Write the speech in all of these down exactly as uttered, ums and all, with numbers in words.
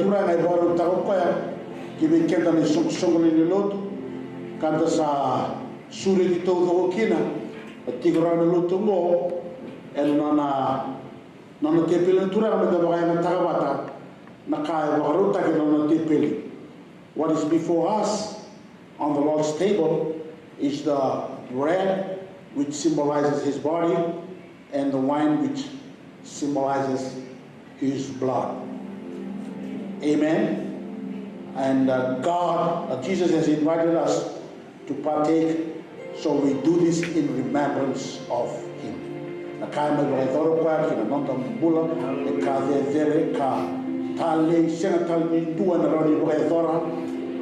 Turaga e vakarautaka o koya ki vei keda na isoqosoqo lewe ni lotu, ka da sa sureti taucoko kina na tiko rawa na lotu oqo ena nona, nona tepeli na Turaga, me da vakayagataka vata na ka e vakarautaki ena nona tepeli. What is before us on the Lord's table is the bread, which symbolizes his body, and the wine, which symbolizes his blood. Amen. And uh, God, uh, Jesus has invited us to partake, so we do this in remembrance of him. Na ka e mai vakayacora o koya ki na noda bula, e ka cecere, ka talei, sega tale ni dua ena rawa ni vakayacora,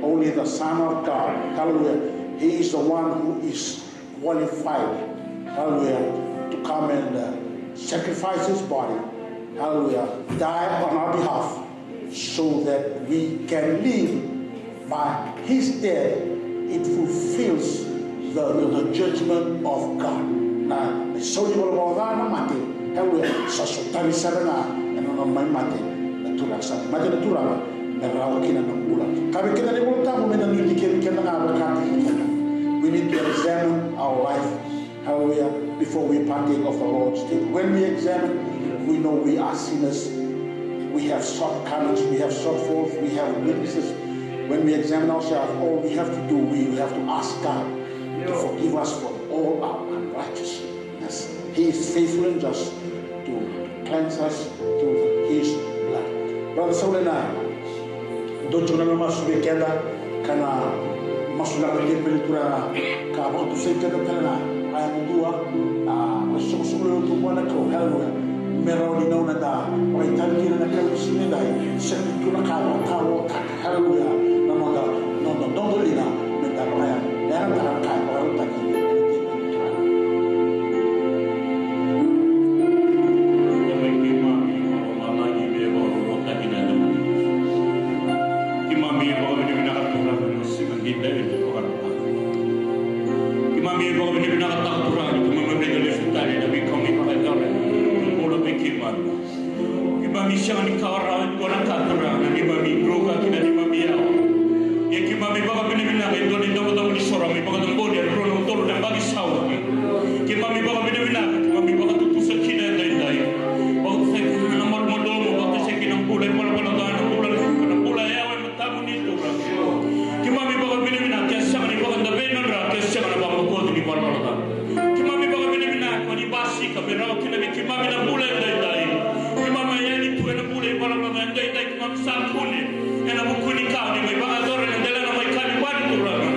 only the Son of God. Hallelujah. He is the one who is qualified, hallelujah, to come and uh, sacrifice his body, hallelujah, die on our behalf, so that we can live by his death. It fulfills the, the, the judgment of God. Na, na sau ni valavala ca na mate, hallelujah, sa sotavi sara ga ena nona mai mate na Turaga, sa mai mate na Turaga me rawa kina na bula. Ka vei keda na iVolatabu me da nuitaki keda ga, vakataki keda. We need to examine our life, hallelujah, before we partake of the Lord's table. When we examine, we know we are sinners. We have shortcomings, we have shortfaults, we have weaknesses. When we examine ourselves, all we have to do, we have to ask God to forgive us for all our unrighteousness. He is faithful and just to cleanse us through his blood. Brother Saulina, dou tiko na masu vei keda, ka na masu na ka tepeli Turaga, ka vakatusai keda tale ga, a yadua, a, na soqosoqo levu tu vua na Kalou, hallelujah. Me rawa ni gauna da vakaitavi kina na Kalou siga edai, sega ni tu na ka e vakatawa, hallelujah, na noda, noda dodoliga, me da vakayagataka na ka e vakarautaki ena tepeli Turaga. Keimami vakamalagi me vakarokorokotaki na yacamuni. Keimami vakavinavinaka Turaga na siga edaidai me vakarautaka. Keimami vakavinavinakataka Turaga ni keimami raica lesu tale na veika keimami vakayacora. Bula vei keimami. Keimami sega ni kawa rawa e dua na ka Turaga na neimami druka kei na neimami yawa. Ia keimami vakavinavinaka e dua na icabocabo ni soro mai vakacabori e rua na udolu na yabaki sa oti. Keimami vakavinavinaka, keimami vakatutusa kina edaidai. Vakatusai kina na malumalumu, vakatusai kina na bula ivalavala ca, na bula levu, na bula yawa e matamuni Turaga. Keimami vakavinavinaka, ke sega ni vakadavei na dra, ke sega na vakabokoci ni valavala ca. Keimami vakavinavinaka ni basika me rawa kina vei keimami na bula edaidai. Keimami a yani tu ena bula ivalavala ca edaidai, keimami sa kune ena vuku ni ka o ni mai vakayacora ena delana mai Kalivari Turaga.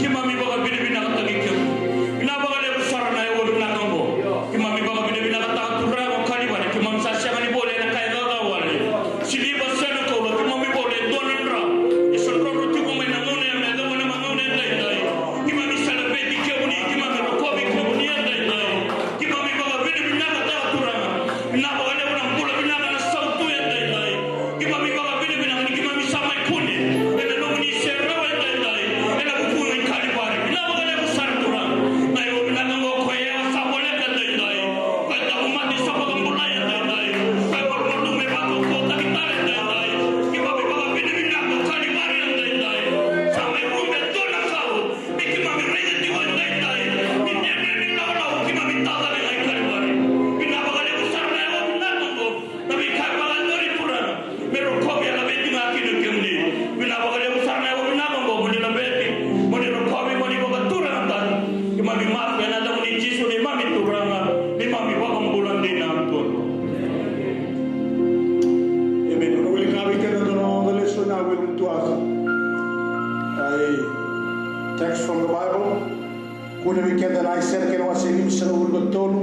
Keimami vakavinavinakataki kemuni. Vinaka vakalevu sara na yakavi vinaka oqo. Keimami vakavinavinakataka Turaga o Kalivari, keimami sa sega ni volia ena ka e cakacaka wale. Siliva se na koula, keimami volia e dua na dra. E sa drodro tiko mai na gauna ya me yacova na gauna edaidai. Keimami sa laveti kemuni, keimami rokovi kemuni edaidai. Keimami vakavinavinakataka Turaga. Vinaka vakalevu na bula vinaka na sautu edaidai. Keimami vakavinavinaka ni keimami sa mai kune ena nomuni serau edaidai. Ena vuku ni Kalivari. Vinaka vakalevu sara Turaga. Na yakavi vinaka oqo ko e sa voleka edaidai. Ko e tauvimate sa vakabulai edaidai. Ko e malumalumu e vakaukauataki tale edaidai. Keimami vakavinavinaka o Kalivari edaidai. Sa mai vube e dua na kau me keimami raica tiko edaidai. Ni dredre ni ilawalawa keimami tacake ga i Kalivari. Vinaka vakalevu sara na yakavi vinaka oqo. Na veika e vakayacori Turaga me rokovi, a laveti ga kina kemuni. Vinaka vakalevu sara na yakavi vinaka oqo, mo ni laveti, mo ni rokovi, mo ni vakaturagataki. Keimami masu ena yacamuni Jisu neimami Turaga, neimami iVakabula dina. Amen. Au na wilika vei keda na noda lesoni, I will read to us a text from the Bible. Kune vei keda na Aisea na kena wase limasagavulu ka tolu,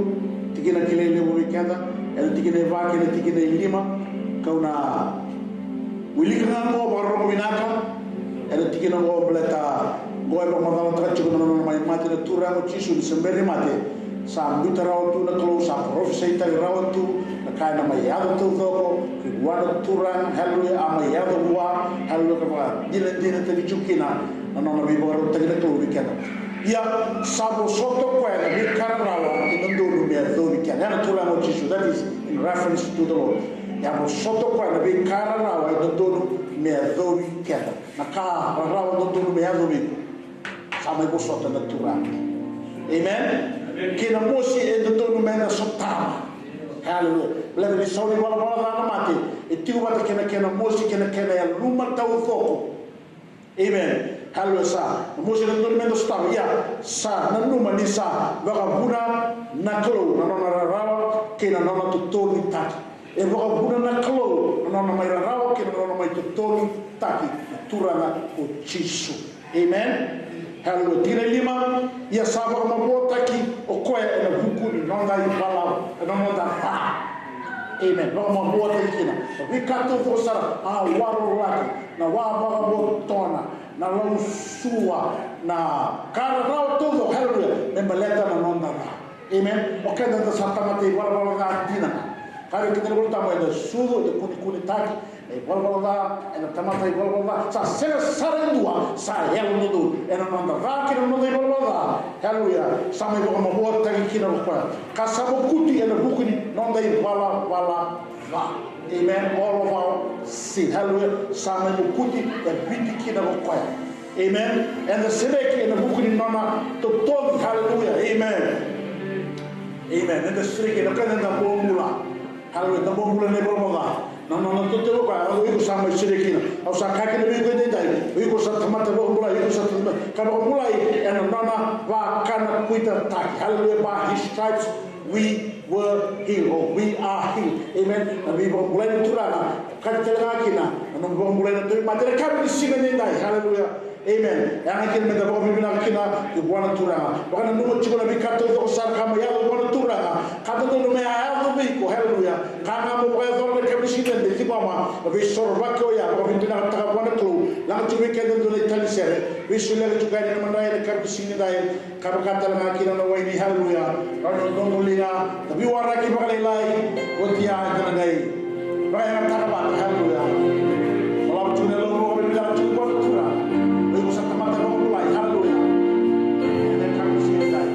tikina kilai levu vei keda, ena tikina e va kei na tikina e lima. Kau na wilika ga oqo vakarorogo vinaka ena tikina oqo, baleta oqo e vakamacalataka tiko na nona mai mate na Turaga o Jisu, ni se bera ni mate sa biuta rawa tu na Kalou, sa parofisaitaki rawa tu na ka ena mai yaco taucoko ki vua na Turaga. Haleluya. A mai yaco vua, haleluya, ka vakadinadinataki tiko kina na nona veivakarautaki na Kalou vei keda. Ia sa vosota o koya na veika rarawa ni dodonu me yacovi keda. Ena Turaga o Jisu, that is Reference to the Lord. Ia vosota o koya na veika rarawa e dodonu me yacovi keda. Na ka rarawa dodonu me yacovi iko, sa mai vosota na Turaga. Amen. Kei na mosi e dodonu me na sotava. Hallelujah. Baleta ni sau ni valavala ca na mate, e tiko vata kei na kena mosi kei na kena yaluma taucoko. Amen. Hallelujah. Sa na mosi na dodonu me da sotava. Ia, sa nanuma ni sa vakavuna na Kalou na nona rarawa kei na nona totogitaki. E vakavuna na Kalou na nona mai rarawa kei na nona mai totogitaki na Turaga o Jisu. Amen. Hallelujah. Tikina e lima. Ia sa vakamavoataki o koya ena vuku ni noda ivala, ena noda ca. Amen. Vakamavoataki kina na veika taucoko sara, a warolaki, na wa vakavotona, na lausua, na ka rarawa taucoko, hallelujah, me baleta na noda ca. Amen. O keda da sa tamata ivalavala ca dina ga. Ka vei keda na Volatabu, eda sucu, eda kunikunitaki, na ivalavala ca, eda tamata ivalavala ca. Sa sega sara e dua sa yalododonu ena noda ca kei na noda ivalavala ca. Hallelujah. Sa mai vakamavoataki kina ko koya. Ka sa mokuti ena vuku ni noda ivalavala ca. Amen. All of our sin. Hallelujah. Sa mai mokuti e Viti kina ko koya. Amen. Eda sereki ena vuku ni nona totogi. Hallelujah. Amen. Amen. Eda sereki ena ka eda bobula. Hallelujah. Eda bobula na ivalavala ca. Na nona totogi ko koya, o iko sa mai sereki kina. Au sa kaya kina vei iko edaidai, o iko sa tamata vakabulai, o iko sa tamata ka vakabulai ena nona vakanakuitataki. Hallelujah. By his stripes we were healed, or we are healed. Amen. Na veivakabulai ni Turaga, kati tale ga kina na nomu vakabulai na tauvimate ena yakavi ni siga edaidai. Hallelujah. Amen. E yaga kina meda vakavinavinaka kina ki vua na Turaga. Vakananuma tiko na veika taucoko sara ka mai yaco vua na Turaga. Ka dodonu me a yaco vei iko. Hallelujah. Ka ga mo vakayacora ena yakavi ni siga edaidai, ciqoma na veisorovaki oya, vakavinavinakataka vua na Kalou. Laga tiko vei keda e dua na italisere. Veisoliyaka tiko yani na madrai ena yakavi ni siga edaidai. Ka vaka tale ga kina na waini, haleluya. Ka na noqu liga, na veiwaraki vakalailai, oti ya eda na qai vakayagataka vata, haleluya. Sa lako tu na loma, ka veiwaraki tu vua na Turaga. Oi, ko sa tamata vakabulai, haleluya. Ena yakavi ni siga edai.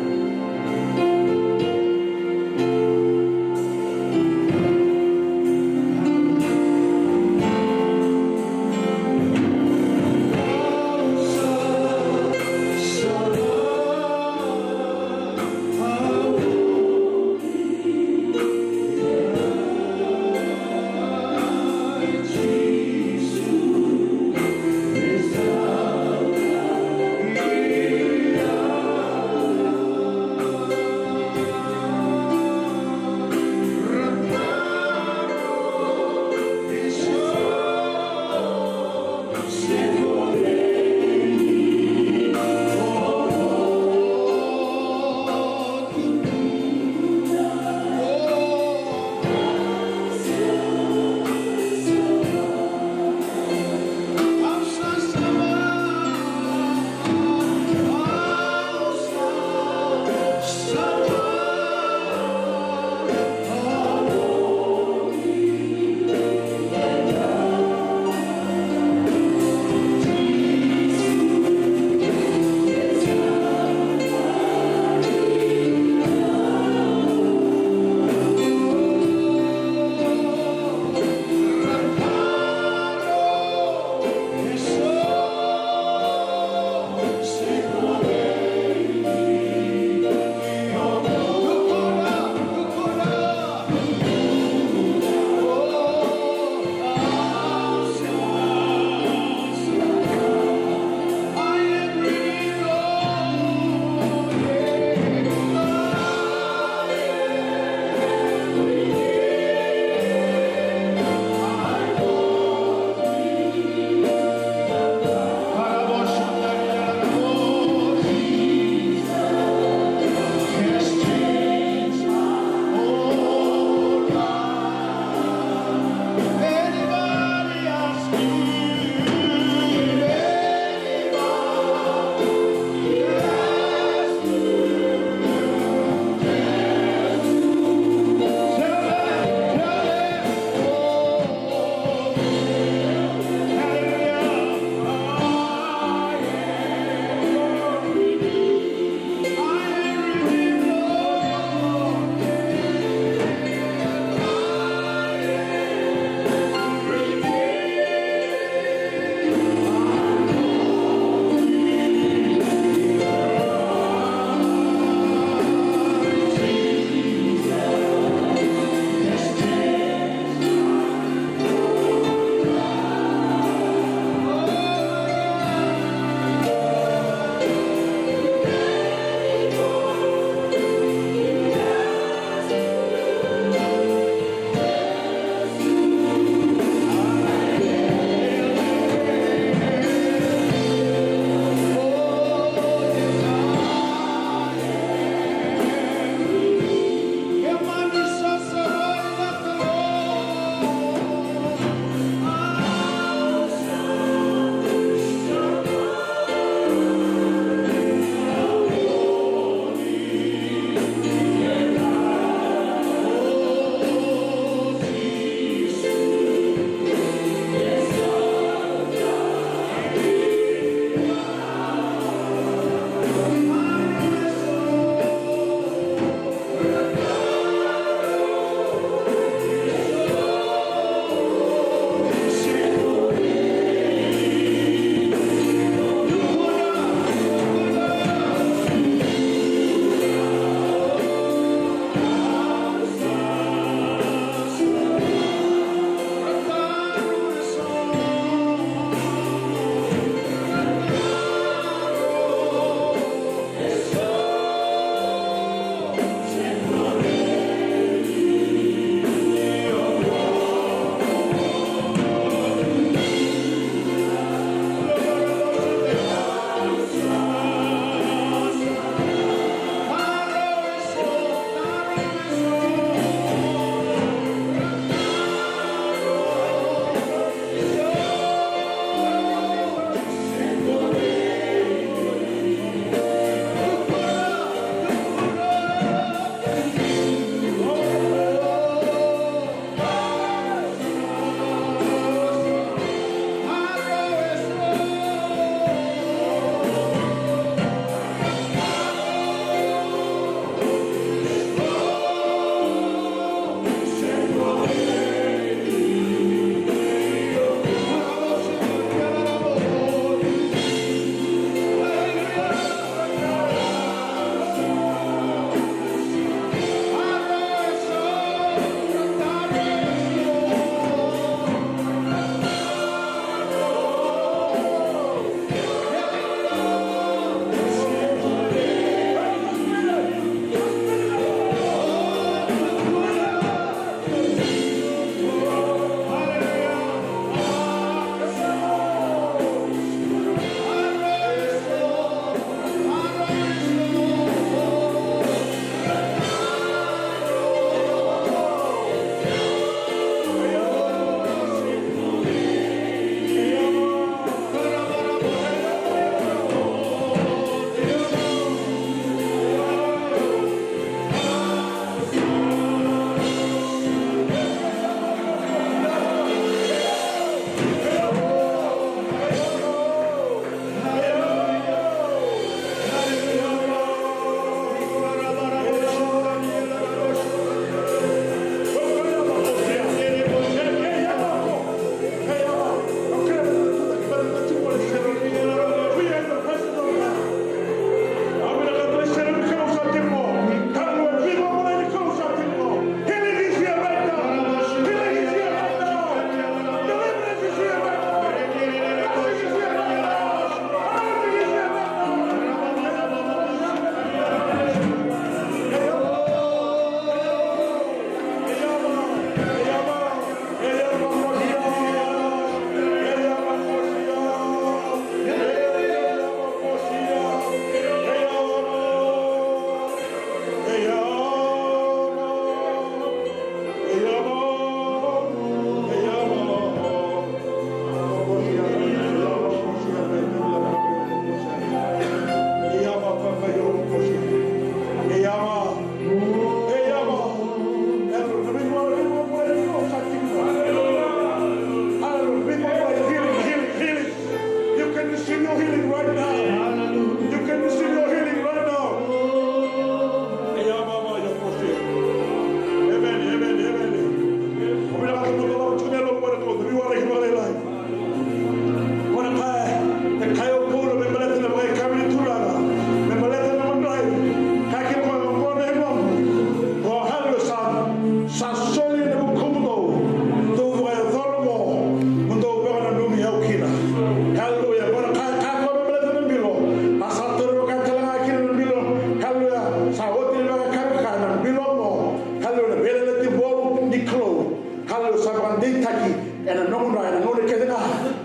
Au sa vakadeitaki ena nomu dra ena gauna kece ga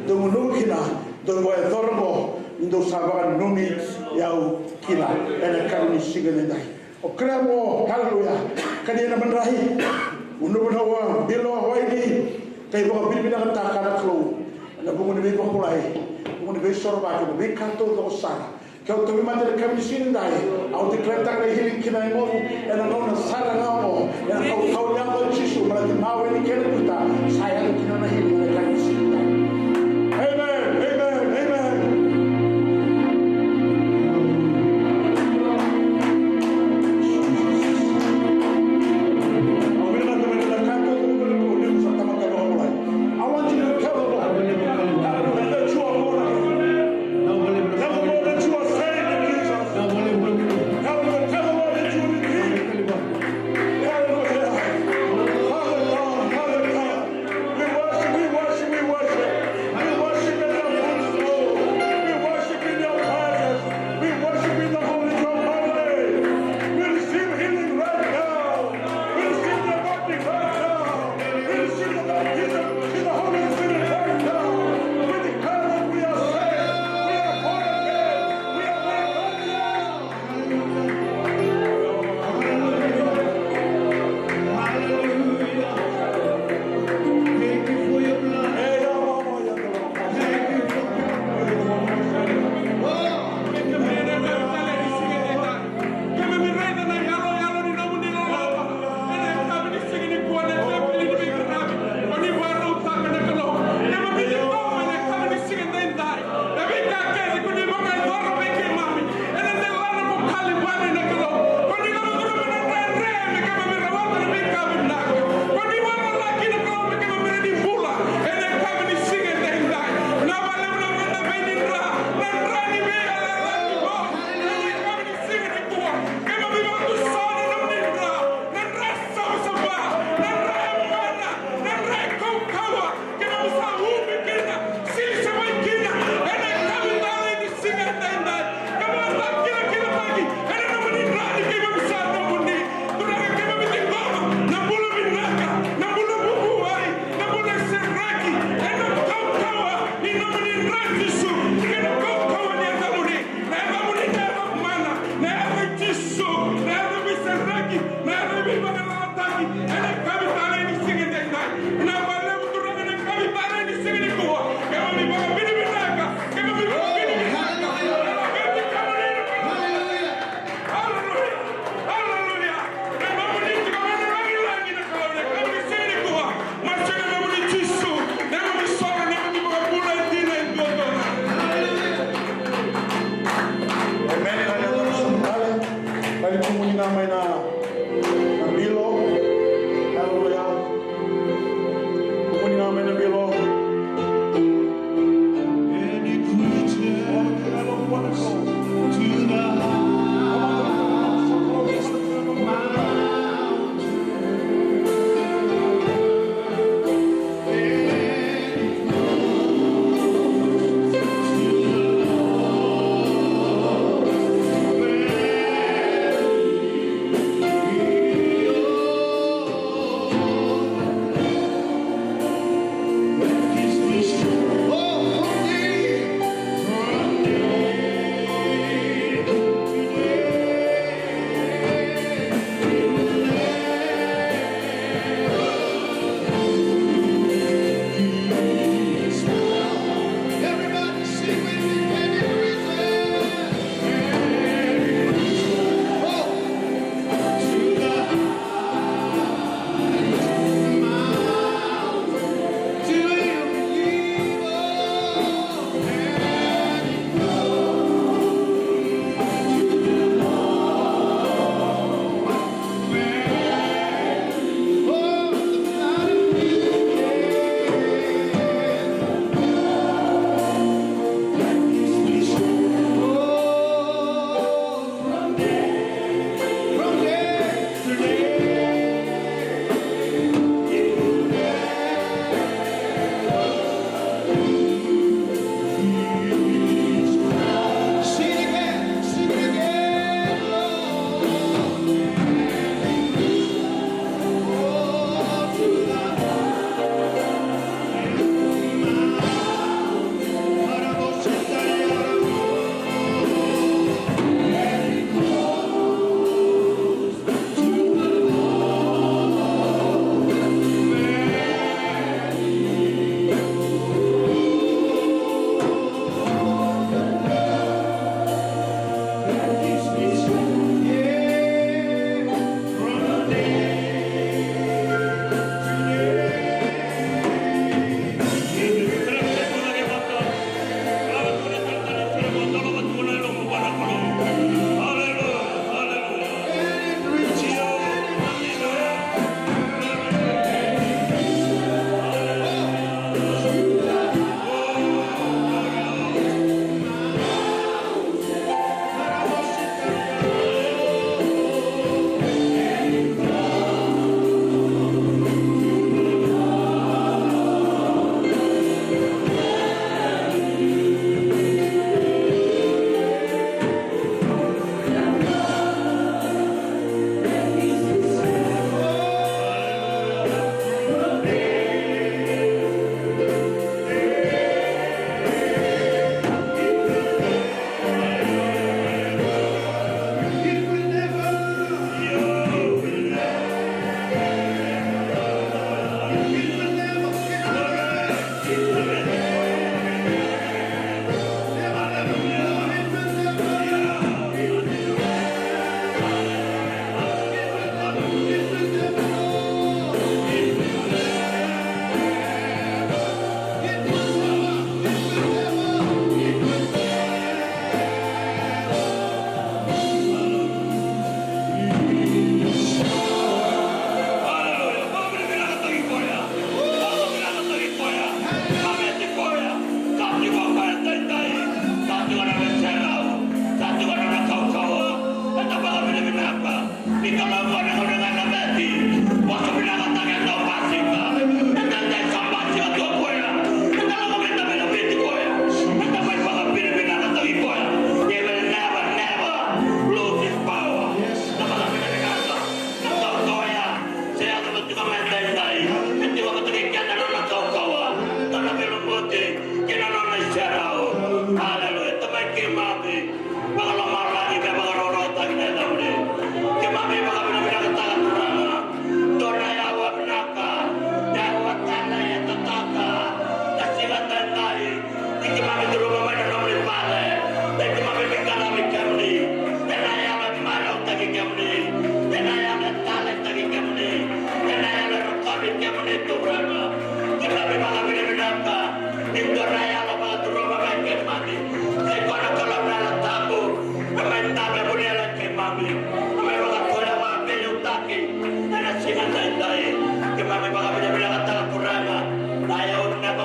dou gunuva kina, dou vakayacora oqo ni dou sa vakananumi au kina ena yakavi ni siga nidai. O kerea mo, haleluya, kania na madrai, gunuva na wa, bilo, waini, kei vakavinavinakataka na Kalou ena vuku ni veivakabulai, vuku ni veisorovaki, na veika taucoko sara. Ke o tauvimate ena yakavi ni siga nidai, au declare-taka na healing ki na yagomu ena gauna sara ga oqo, ena kaukauwa ni yago i Jisu, baleta ni mawe ni kena kuita, sa yaco kina na healing ena yakavi ni siga nidai. Amen, amen, amen. Au vinakata me na kaya, I want you to tell the Lord that you are born again. Tell the Lord that you are saved in Jesus. Tell the, tell the Lord that you are redeemed. Hallelujah. Father God, Father God.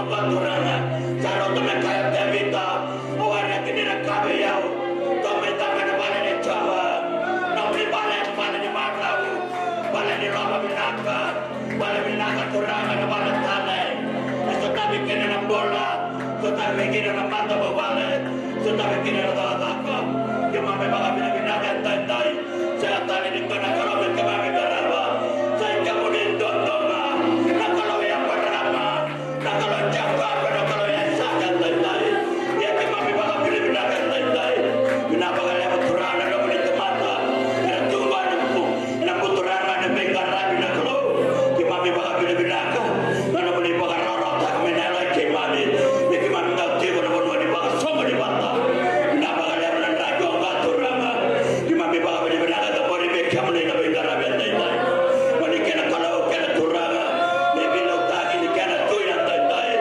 Turaga, sa rauta me kaya o Tevita, au waraki ni na ka vei au. Tou mai caka na vale ni Jiova. Nomuni vale, vale ni marau, vale ni loma vinaka, vale vinaka Turaga, na vale tale. E sotavi kina na bula, sotavi kina na matavuvale, sotavi kina na cakacaka. Keimami vakavinavinaka edaidai. Sega tale ni dua na kalou me keimami qarava, sa i kemuni duadua ga, na Kalou i Eparaama, na Kalou i Jekope, na Kalou i Aisake edaidai. Ia keimami vakavinavinaka edaidai. Vinaka vakalevu Turaga na nomuni tamata era tu qo ena bu-, ena Buturaga, na veiqaravi na Kalou. Keimami vakavinavinaka na nomuni vakarautaka mai na yalo i keimami me keimami dau tiko na vanua ni vakasoqoni vata. Vinaka vakalevu na draki oqo Turaga. Keimami vakavinavinaka, cabori vei kemuni na veiqaravi edaidai. Mo ni kena Kalou, kena Turaga, me veilautaki ni kena tui na daidai.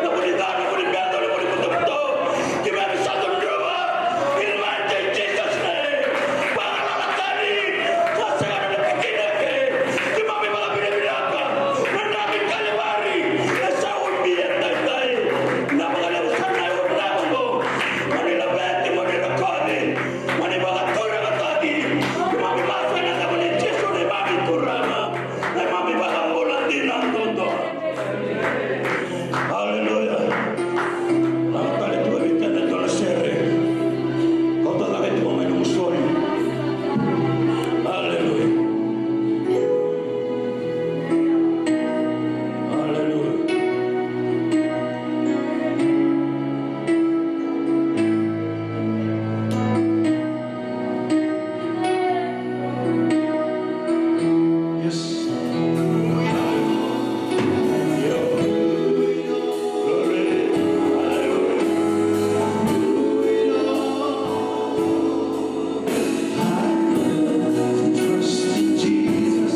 Na vuni ca, na vuni beca, na vuni butobuto, keimami sa cudruva. In mighty Jesus name. Vakalala tani, sa sega na tikina ke. Keimami vakavinavinaka na draki Kalivari e sa ubi edaidai. Na vakalevu sara na iukuuku. Mo ni laveti, mo ni rokovi. Mo ni vakaturagataki. Keimami masu ena yacamuni Jisu neimami Turaga, neimami iVakabula dina duadua. Aleluya. Lako tale tiko vei keda e dua na sere. Kauta cake tiko mai nomu sori. Aleluya. Aleluya. Yes. Glory. Hallelujah. Trust in Jesus.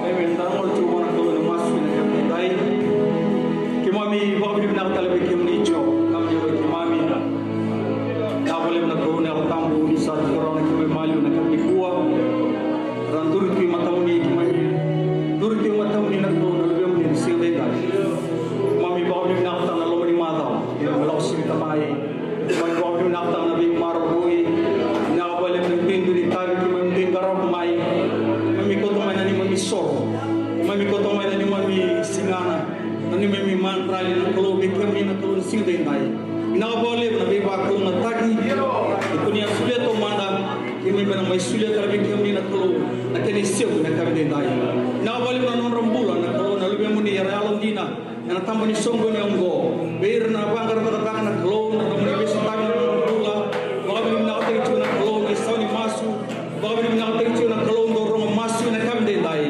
Amen. Da na qai tu vua na Kalou ena masu ena yakavi edaidai. Keimami vakavinavinaka tale vei kemuni Jiova, kemuni vei keimami. Vinaka vakalevu na Kalou na Yalo Tabu ni sa tiko rawa na keimami maliwa ena yakavi nikua. Ra duri tu e matamuni, keimami duri tu e matamuni na Kalou na luvemuni ena siga edaidai. Keimami vakavinavinakataka na loma ni macawa. Keimami lako sivita mai. Keimami vakavinavinakataka na veimaroroi. Vinaka vakalevu na duidui ni itavi keimami dui qarava mai. Keimami kauta mai na neimami soro. Keimami kauta mai na neimami sigana, na neimami madrali na Kalou vei kemuni na Kalou na siga edaidai. Vinaka vakalevu na veivakalougatataki. Ni ko ni a solia taumada, keimami na mai solia tale vei kemuni na Kalou na kena isevu ena yakavi edaidai. Vinaka vakalevu na nodra bula na Kalou na luvemuni era yalodina ena taba ni soqoni oqo. Vei ira na vaqara cakacaka na Kalou, na nomuni veisotavi na nodra bula. Vakavinavinakataki tiko na Kalou na isau ni masu. Vakavinavinakataki tiko na Kalou dau rogo masu ena yakavi edaidai.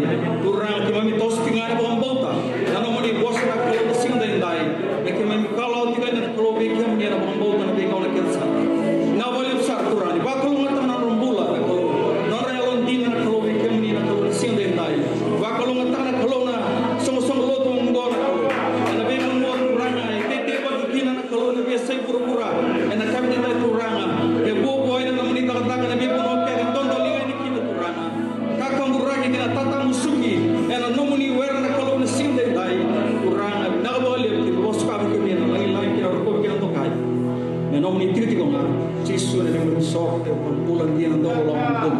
Turaga keimami toso tiko ga ena vakabauta na nomuni vosa na Kalou na siga edaidai. Na keimami kalawa tiko ga na Kalou vei kemuni ena vakabauta na veigauna kece sara. Vinaka vakalevu sara Turaga ni vakalougatataka na nodra bula na Kalou. Nodra yalodina na Kalou vei kemuni na Kalou na siga edaidai. Vakalougatataka na Kalou na soqosoqo lotu oqo na Kalou. Ena veivanua Turaga e teitei vaki kina na Kalou na veiyasai vuravura. Ena yakavi edaidai Turaga. E vuavuai na nomuni cakacaka ena veivanua kece e dodoliga yani kina Turaga. Kakaburaki kei na tatamusuki ena nomuni were na Kalou na siga edaidai. Turaga, vinaka vakalevu, keimami vakasuka vei kemuni na lagilagi kei na rokovi kei na dokai. Me nomuni tikotiko ga, Jisu na neimami soro, na bula dina, na domo loma ni bula.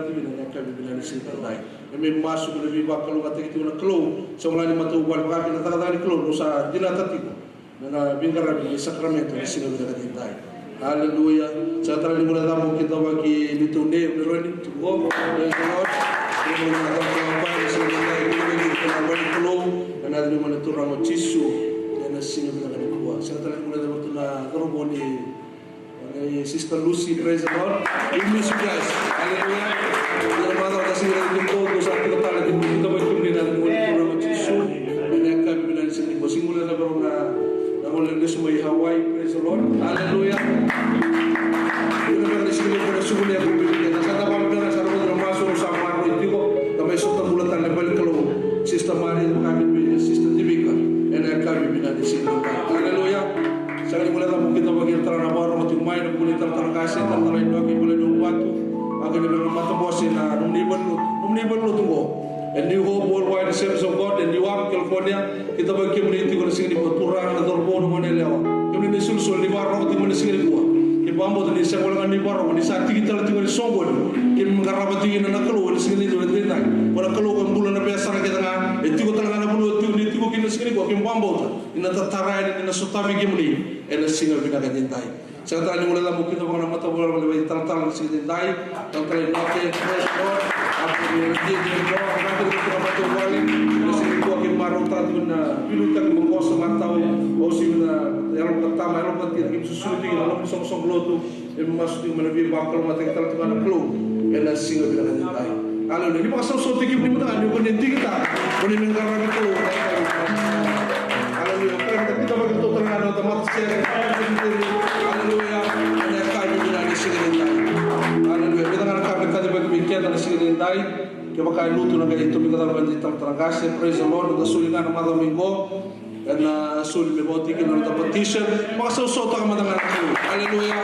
Naivativina ena yakavi vinaka ni siga nikua. Keimami masu me na veivakalougatataki tiko na Kalou, sa wale ni matavuvale vaka kina na cakacaka ni Kalou, rau sa dinata tiko. Na, na veiqaravi ni sakaramede ni siga vinaka nikua. Aleluya. Sa tara ni muna cabo ki cava ki ni tu ne, ne roni, tu go. Praise the Lord. Ni muna cabo ki cava ni siga vinaka nikua, ni na wale Kalou. Na ni muna Turaga o Jisu. Ena siga vinaka nikua. Sa tara ni muna cabo tu na corovo ni, ni Sister Lucy, praise the Lord. We miss you guys. Aleluya. Ni na muna cabo ki siga vinaka nikua, sa tara ni muna cabo ki na ni muna Turaga o Jisu. Ena yakavi vinaka ni siga nikua. Siga muna cabo na, na muna lesu mai Hawaii, praise the Lord. Aleluya. Ena yakavi ni siga nikua, na suku ni yakavi vinaka. Na sa tara ni muna sa na muna masu, sa maroroi tiko. Ka mai sota bula tale na vale ni Kalou. Sister Mari, ka mai Sister Divika. Ena yakavi vinaka ni siga nikua. Aleluya. Sa ni muna cabo ki cava ki tara na vakarogo tiko mai, na kuni tara tara kasi, tara tara inoki, kule ni vatu. Ake ni na matabose na nomuni valu, nomuni valu tu go. E New Hope Worldwide Assemblies of God, e Newark, California. Ki cava kemuni tiko na siga nikua, turaga, na cauravou, na goneyalewa. Kemuni na isolisoli, ni vakarogo tiko mai na siga nikua. Ke vakabauta ni sega wale ga ni vakarogo, ni sa tiki tale tiko ni soqoni. Keimami qarava tiko na Kalou ena siga nikua, ena siga nikua. Ko na Kalou ko bula na veiyasana kece ga. E tiko tale ga na vanua tiko ni tiko kina na siga nikua. Keimami vakabauta ni na tatara yani, ni na sotavi kemuni ena siga vinaka nikua. Sa tara ni muna cabo ki cava na matavuvale vakaitalatala na siga nikua. Talatala Inoke, praise the Lord. Apo ni na tiki ni Lord, na tiki ni matavuvale. Na siga nikua keimami marautaka tiko na veiliutaki vakaoso matau. Au sivi na yalo ka tama, yalo ka tina, keimami susu tiko na loma ni soqosoqo lotu. Keimami masu tiko me na veivakalougatataki tale tiko ga na Kalou ena siga vinaka nikua. Aleluya. Ni vakasausautaki kemuni mada ga ni ko ni digitaka. Ko ni mai qaravi Kalou. Aleluya. Kerea ni da kidavaki ratou tale ga na noda matasere. Aleluya. Ena yakavi vinaka ni siga nikua. Aleluya. Vica ga na ka me kacivaki vei keda na siga nikua. Kevaka e lutu na qai tomi ka cava ni talatala qase. Praise the Lord. Da soli ga na macawa mai qo. Ena soli me vauti kina na noda petition. Vakasausautaka mada ga na Kalou. Aleluya.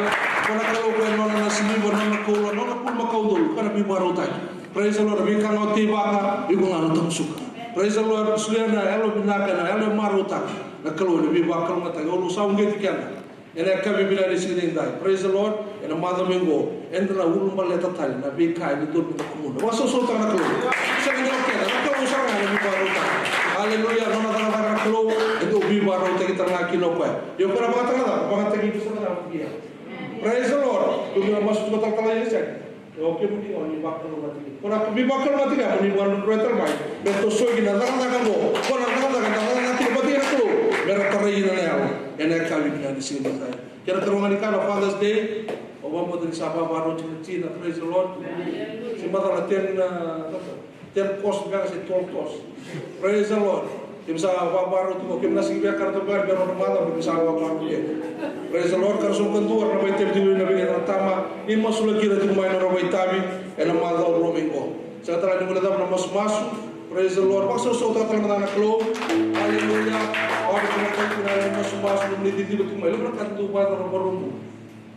Ko na Kalou ko e nona na siliva, nona na koula, nona na bulumakau udolu. Ka na veivakarautaki. Praise the Lord. Veika ga o teivaka, iko ga na tamusuka. Praise the Lord. Solia na yalo vinaka, na yalo e marautaka. Na Kalou ena veivakalougatataki. Au sa uqeti keda ena yakavi vinaka ni siga nikua. Praise the Lord. Ena macawa mai qo, eda na ulubaleta tale na veika e dodonu me da kumuna. Vakasausautaka na Kalou. Sega ni o keda, na Kalou sara ga ena veivakarautaki. Aleluya. Nona cakacaka na Kalou, e dau veivakarautaki tale ga kina o koya. Io, o koya na vakataka, vakataki tu sara ga vei au. Praise the Lord. Dou ni na masu tu ka talatala ia sega. Io, kemuni o ni vakalougatataki. Ko na veivakalougatataki, mo ni vakalougatataki tale mai. Me tosoya na cakacaka qo. Ko na cakacaka, na cakacaka kina vata kei na Kalou. Me ra tarai ina na yalo. Ena yakavi vinaka ni siga nikua. Kena karua ga ni ka na Father's Day. Au vakabauta ni sa vakaroti na tina, praise the Lord. Se macala ten, uh, ten course beka se twelve course. Praise the Lord. Keimami sa vakaroti tiko, keimami na sega ni via kana toka me rau na macawa, keimami sa vakaroti tiko. Praise the Lord. Ka ra sa vakadua na vakaitavi tiko na vei na tama. Ni masulaki ira tiko mai na nodra vakaitavi ena macawa rua mai qo. Sa tara ni guilecava na masumasu. Praise the Lord. Vakasausautaka tale mada na Kalou. Aleluya. Vakasausautaka tale mada na masumasu. Ni tiko mai. Lako na ka tu vata na varubu.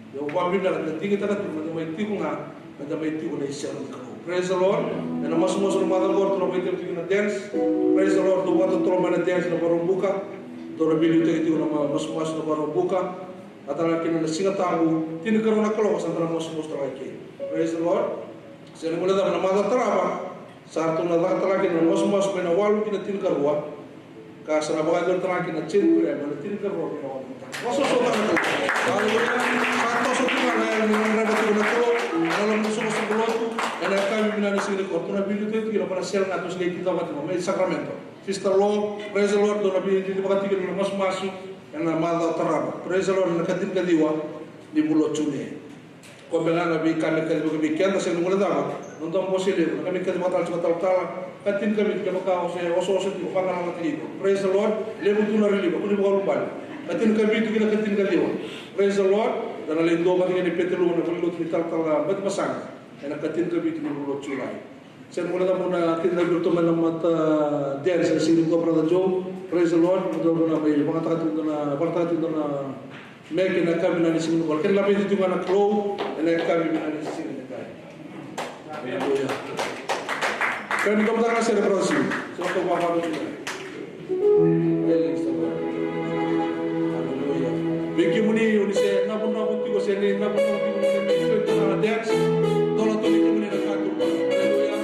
Ia au vakavinavinaka ni da digitaka tiko, me da mai tiko ga, me da mai tiko na iserau ni Kalou. Praise the Lord. Ena masumasu na macawa qo, ratou na vakaitavi tiko na dance. Praise the Lord. Ratou vakatotolo mai na dance na Vakaraubuka. Ratou na veiliutaki tiko na ma-, masumasu na Vakaraubuka. A tara kina na Siga Tabu, tinikarua na kaloko sa da na masumasu tale ga i ke. Praise the Lord. Sega ni guilecava na macawa tarava, sa ratou na caka tale ga kina na masumasu mai na walu ki na tinikarua. Ka sa na vakayacori tale ga kina na January, ena tinikarua ni loma ni mataka. Vakasoso tale na Kalou. Aleluya. Sa toso tiko ga na yalo ni gadreva tiko na Kalou ena loma ni soqosoqo lotu ena yakavi vinaka ni siga nikua. Ratou na veiliutaki tiko na vanua sere ga ratou se qai kidavaki tiko mai Sacramento. Sister Law, praise the Lord. Ratou na veiliutaki tiko na masumasu ena macawa tarava. Praise the Lord. Ena ka tinikaciwa ni vula o June. Koya beka ga na veika me kacivi vei keda, se na guilecava na noda bose levu, na ka me kacivi tale tiko na talatala. Ka tinikavitu, kevaka o se osooso tiko, vagalalataki iko. Praise the Lord. Levu tu na relief, kua ni vakaulubale. Ka tinikavitu ki na ka tinikaciwa. Praise the Lord. Da na lai dua vata kei na Peteluma na valenilotu ni talatala Batimasaga ena ka tinikavitu ni vula o Julai. Se na guilecava mo na kidavaki ratou mai na mata dance ena siga nikua, Brother Joe. Praise the Lord. Mo dou na mai vakayagataka tiko na, vakayagataka tiko na Me kina ka vinaka ni siga nikua. Kena laveti tu ga na Kalou ena yakavi vinaka ni siga nikua. Aleluya. Kena ni tomata na sere, brother. So ko ba ba tu. Aleluya. Vei kemuni o ni se navunavu tiko, se ni navunavu tiko, se ni navunavu tiko na dance. Dola tu ni kemuni na katu. Aleluya.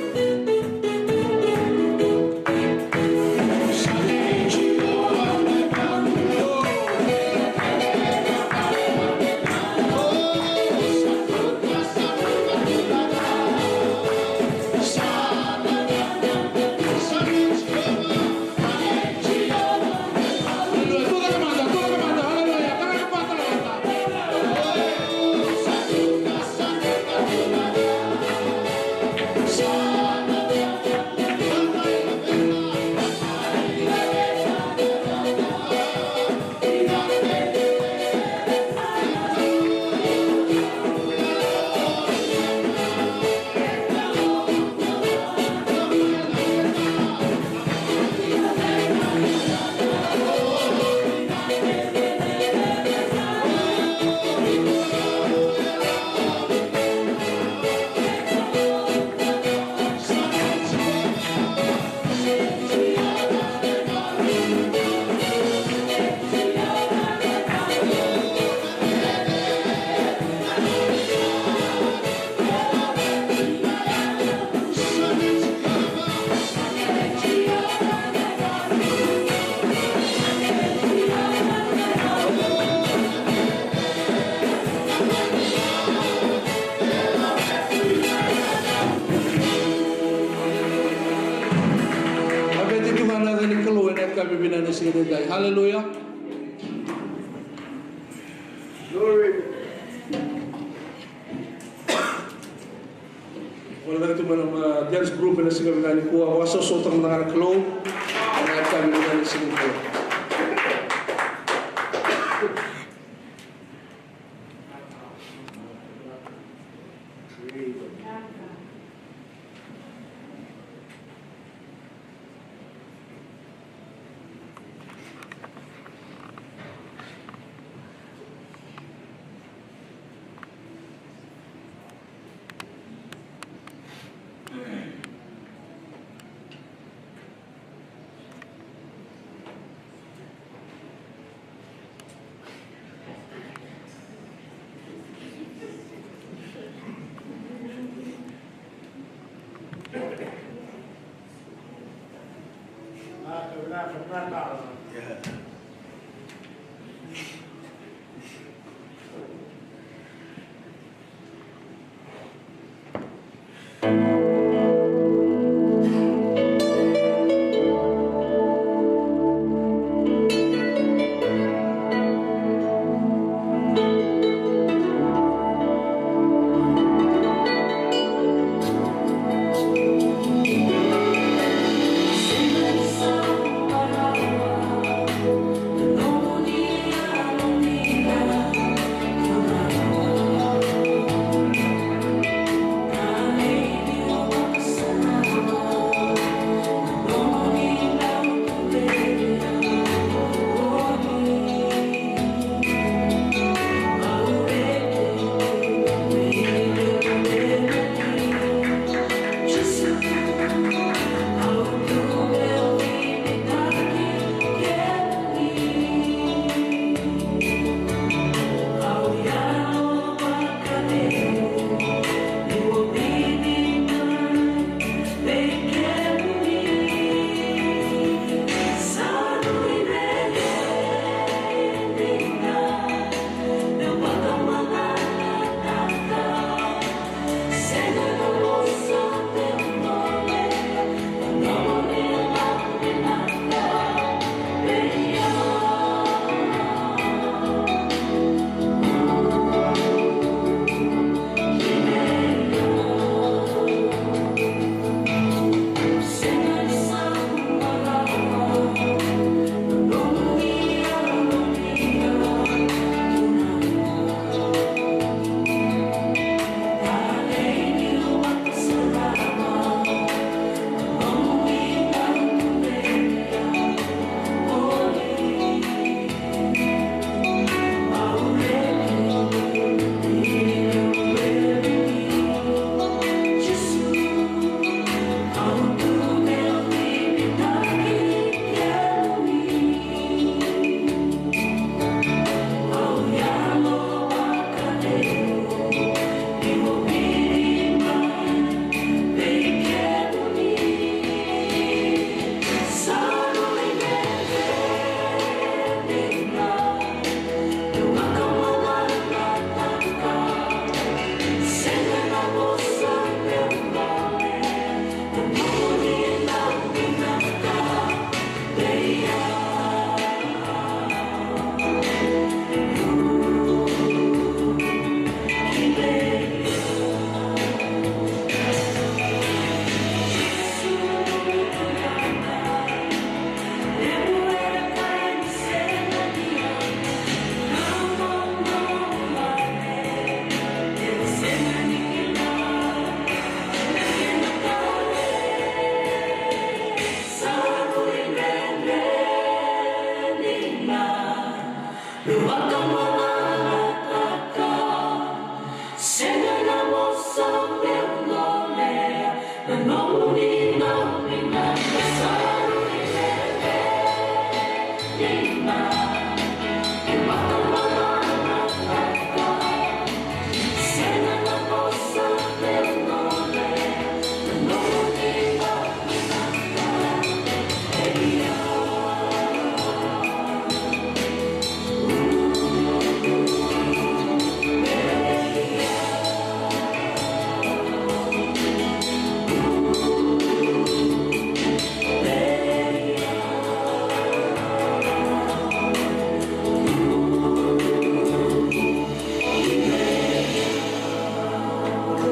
Aleluya. Glory. Wala na tu mai na dance group ena siga vinaka nikua, vakasoso tale mada ga na Kalou ena yakavi vinaka ni siga nikua.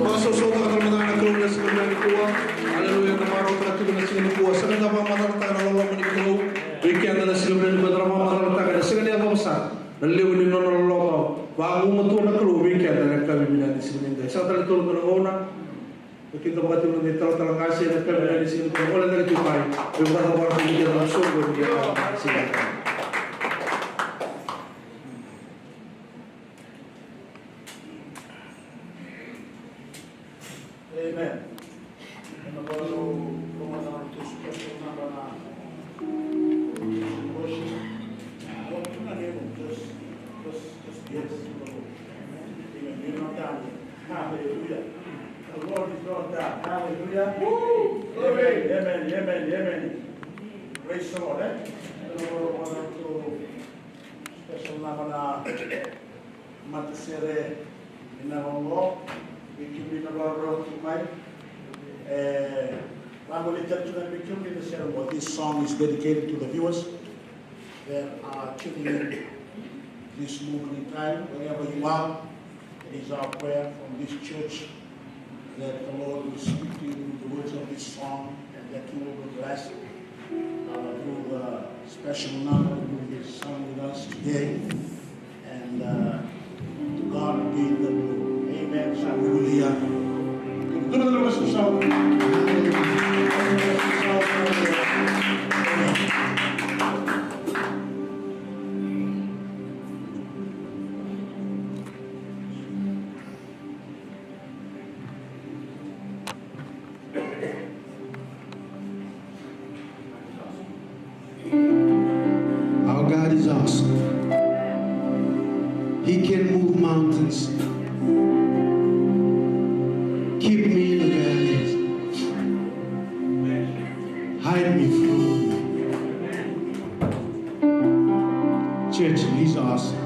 Vakasosomitaka tale mada na Kalou ena siga vinaka nikua. Aleluya, na marautaka tiko na siga nikua. Sa qai da vakamacalataka na loloma ni Kalou vei keda na siga vinaka nikua, da vakamacalataka ena siga ni yacova sara na levu ni nona loloma. Vagumatua na Kalou vei keda ena yakavi vinaka ni siga nikua. Sa tale tolu na gauna. Keda vakatiko na italatala qase ena yakavi vinaka ni siga nikua. Gole tale tu mai. Vei vakacavara tu ni keda na soqo ni keda na siga nikua. Amen. Ena bula, ena bula, special number na worship. Don't do not even just, just, just be able to go. Amen. You're not done yet. Hallelujah. The Lord is not done. Hallelujah. Woo! Amen. Amen. Amen. Amen. Praise the Lord. Eh? Ena bula, special number na matasere ena oqo, vei kemuni na vakarorogo tiko mai. E, vagolei tale tiko ga vei kemuni na sere oqo. This song is dedicated to the viewers that are tuning in this moment in time, wherever you are. It is our prayer from this church that the Lord will speak to you through the words of this song and that you will be blessed, uh, through the special number that will be sung with us today. And, uh, to God be the glory. Amen. Hallelujah. Our God is awesome. He can move mountains. Keep me in the valleys. Hide me from the Church, he's awesome.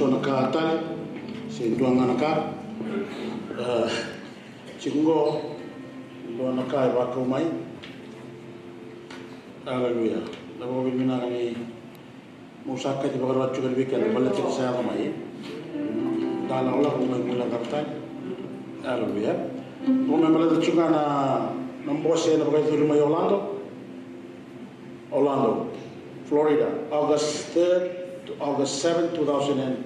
So na ka tale, se dua ga na ka. E, tiko qo, dua na ka e vakau mai. Aleluya. Na vakavinavinaka ni mo sa kaci vakarau tiko vei keda baleta ni sa yaco mai. Da na ola ko mai mula ka tale. Aleluya. Mo me baleta tiko na, na bose na vakayacori mai Orlando. Orlando, Florida, August third to August seventh, two thousand and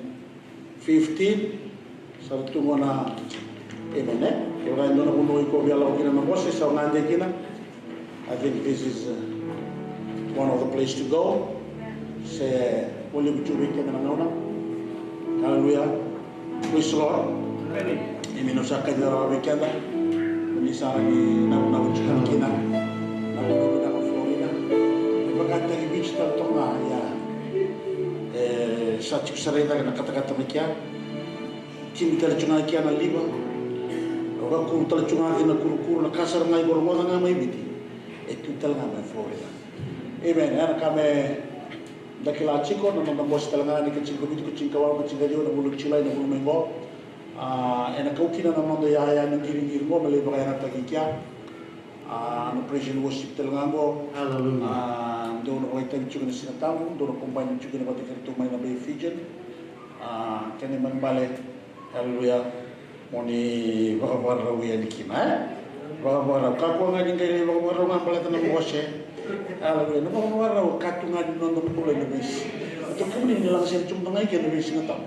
fifteen. Sa tu qo na, amen, e? Kevaka e dua na vanua iko via lako kina na bose, sa gade kina. I think this is, uh, one of the place to go. Se voli tu vei keda na gauna. Hallelujah. Praise the Lord. Amen. Imi na sa kaci rawa vei keda. Ni sa ni na na tiko kina. Na na Florida. E vakataki Viti tale toka ga, ia. E sa tiko sara i cake na katakata mai kea. Timi tale tiko ga kea na liva. Vakuru tale tiko ga kina kurukuru, na ka sara ga iko rogoca ga mai Viti. E tu tale ga mai Florida. Amen. Ia na ka me da kila tiko, na noda bose tale ga ni ka tinikavitu, ka tinikawalu, ka tinikaciwa na vula o Julai, na vula mai qo. A, ena kau kina na noda iyaya ni qiriqiri qo me lai vakayagataki kea. A, na praise and worship tale ga qo. Hallelujah. A, dou na vakaitavi tiko na Siga Tabu, dou na combine tiko na vata kei ratou mai na Bay Fijian. A, kena ibalebale. Hallelujah. Mo ni vakavakarau yani kina, e? Vakavakarau. Kakua ga ni qai lai vakavakarau ga baleta na bose. Hallelujah. Na vakavakarau ka tu ga ni noda bula ena veisiga. Tou kemuni ni laga sere tu ga i ke na veisiga tau.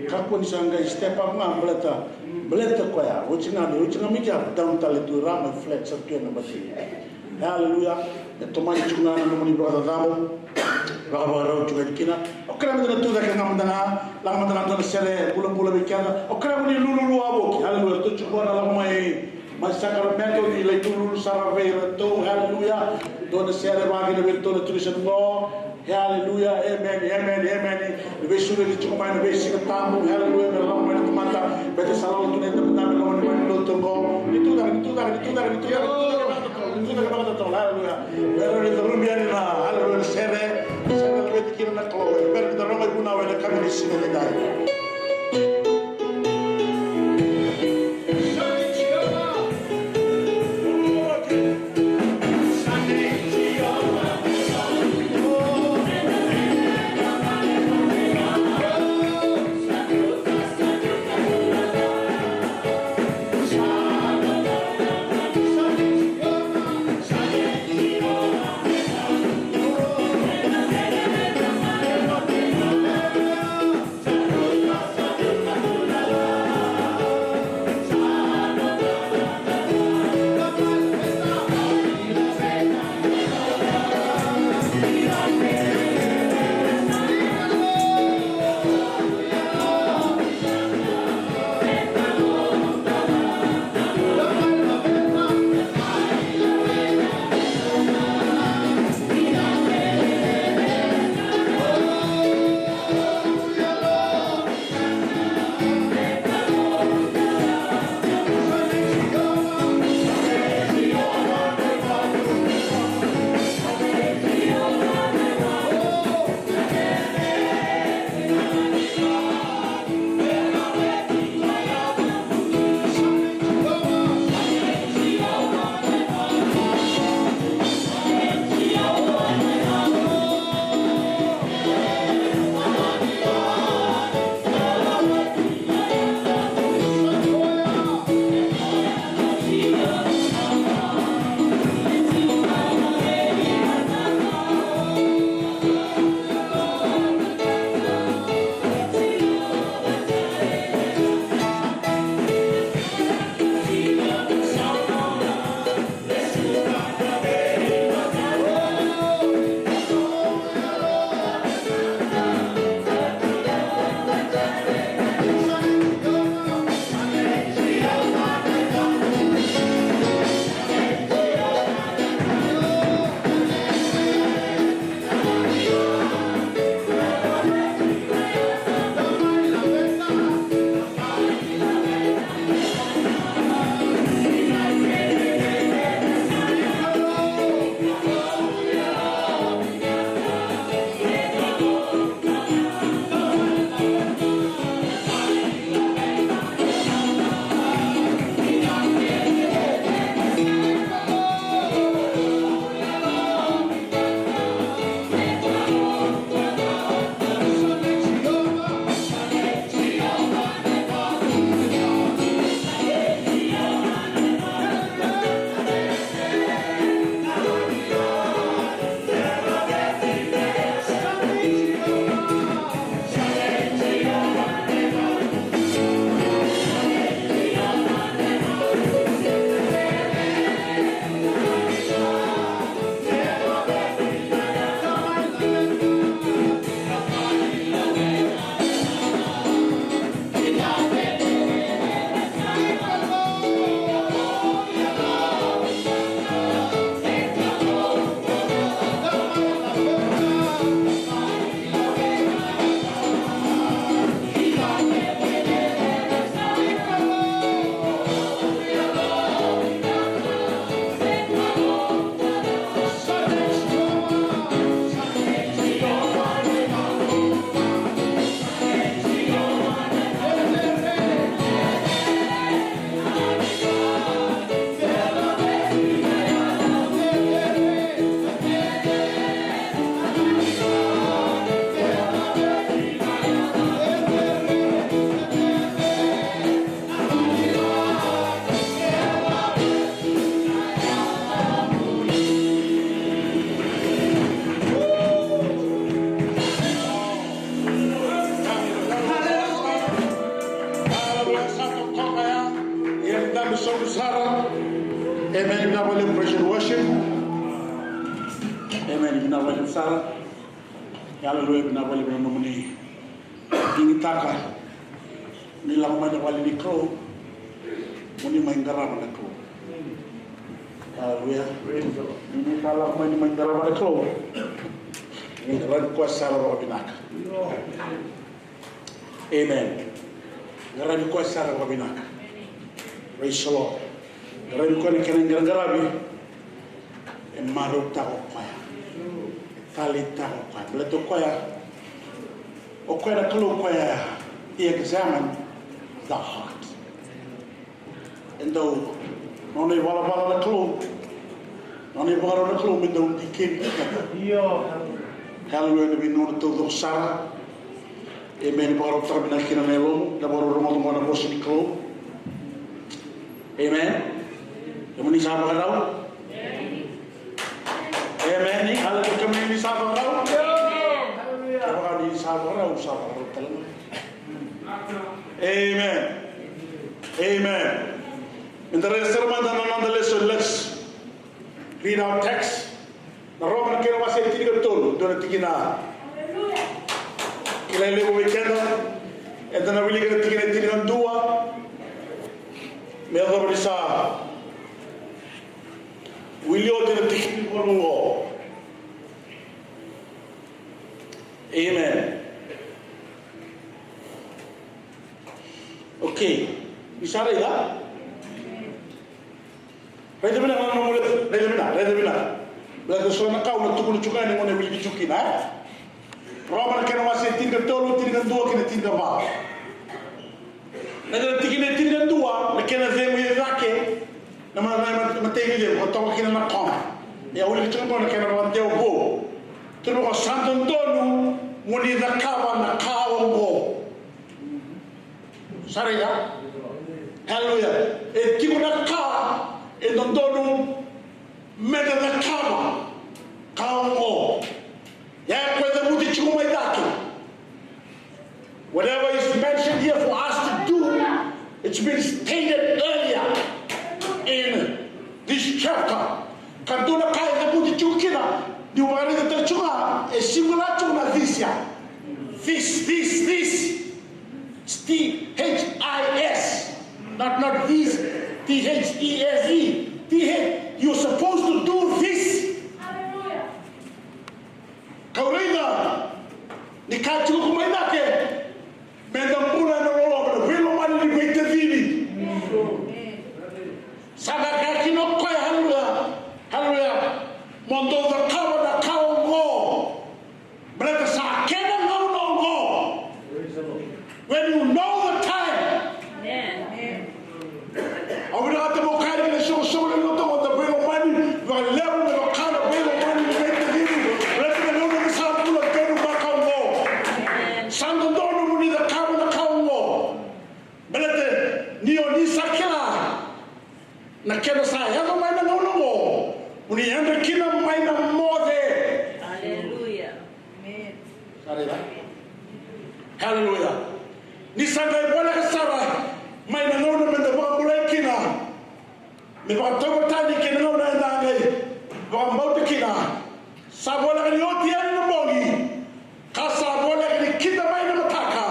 Kakua ni sa qai step up ga baleta, baleta koya. Oti ga ni, oti ga mai kea, down tale tu, ra mai flat sa tu ena bati. Hallelujah. E tomani tiko ga na nomuni vakacacabo. Vakavakarau tiko ga kina. O kere mada na tu cake ga mada ga. Laga mada ga dua na sere bulabula vei keda. O kere mada ni lululu a voki. Hallelujah. Tu tiko na lako mai, mai Sacramento ni lai lululu sara vei iratou. Hallelujah. Dua na sere vaka kina vei iratou na tiko sa qo. Hallelujah. Amen. Amen. Amen. Na veisureti tiko mai na veisiga tabu. Hallelujah. Me lako mai na tamata. Beta sa lako tu na itabatamata me lako mai na lotu qo. Ni tu cake, ni tu cake, ni tu cake, ni tu cake, ni tu cake. Ni tu cake vakatotolo. Hallelujah. Beta ni da rubi yani na, hallelujah, na sere. Sere na veti kina na Kalou. Beta ni da rogo ivunau ena kama ni siga ni dai. Sara. Amen. Vinaka vakalevu praise and worship. Amen. Vinaka vakalevu sara. Hallelujah. Vinaka vakalevu na nomuni digitaka ni lako mai na vale ni Kalou. Mo ni mai qarava na Kalou. Hallelujah. Ni ni sa lako mai ni mai qarava na Kalou, ni qaravi koya sara vakavinaka. Amen. Qaravi koya sara vakavinaka. Praise the Lord. Qaravi koya na kena qaraqaravi. E marautaka o koya. E taleitaka o koya. Baleta o koya, o koya na Kalou koya e examine the heart. E dau, nona ivalavala na Kalou, nona ivakarau na Kalou me dau dikevi keda. Io. Hallelujah, na veigauna taucoko sara. Amen. Vakarautaka vinaka kina na yalomu, na vakarau rogoca na vosa ni Kalou. Amen. Kemuni sa vakarau? Amen. Hallelujah, kemuni sa vakarau? Kevaka ni sa vakarau, sa vakarau tale mai. Amen. Amen. Meda rai sara mada na noda lesson, let's read our text. Na Roma na kena wase e tinikatolu, dua na tikina. Kilai levu vei keda, eda na wilika na tikina e tinikadua. Me yacova ni sa wili oti na tikina e walu oqo. Amen. Okay. Ni sa raica? Raica vinaka na nomu lesu, raica vinaka, raica vinaka. Baleta so na ka au na tukuna tiko ga ni gauna e wiliki tiko kina, e? Roma na kena wase e tinikatolu, tinikadua kei na tinikava. Na kena tikina e tinikadua, na kena cegu e cake, na ma-, na ma-, matai ni cegu, ka toka kina na koma. Ia, au wilika tiko na kena vakadewa vou. Tukuna vaka, sa dodonu mo ni cakava na ka oqo. Sa raica? Hallelujah. E tiko na ka e dodonu meda cakava, ka oqo. Ia e koya e cavuti tiko mai cake. Whatever is mentioned here for us to do, it's been stated earlier in this chapter. Ka dua na ka e cavuti tiko kina, niu vakaraica tale tiko ga, e singular tiko na this ya. This, this, this. It's T H I S. Not, not this. T H E S E. T H, you're supposed to do this. Kau raica ni ka tiko mai cake, meda bula ena loloma, na veilomani ni veitacini. Sa na kaya kina o koya, haleluya, haleluya, mo dou cakava na ka oqo, baleta sa kena gauna oqo. When you know the time. Amen. Au vinakata meu kaya ni na soqosoqo ni lotu, o na veilomani vakalevu me vaka na veilomani ni veitacini. Baleta na gauna ni sa bula donu vaka oqo, sa dodonu mo ni cakava na ka oqo. Baleta ni o ni sa kila na kena sa yaco mai na gauna oqo, mo ni yadra kina mai na moce. Aleluya. Amen. Sa raica? Haleluya. Ni sa qai voleka sara mai na gauna meda vakabulai kina, me vakatauvatani kei na gauna eda qai vakabauta kina. Sa voleka ni oti yani na bogi, ka sa voleka ni kida mai na mataka.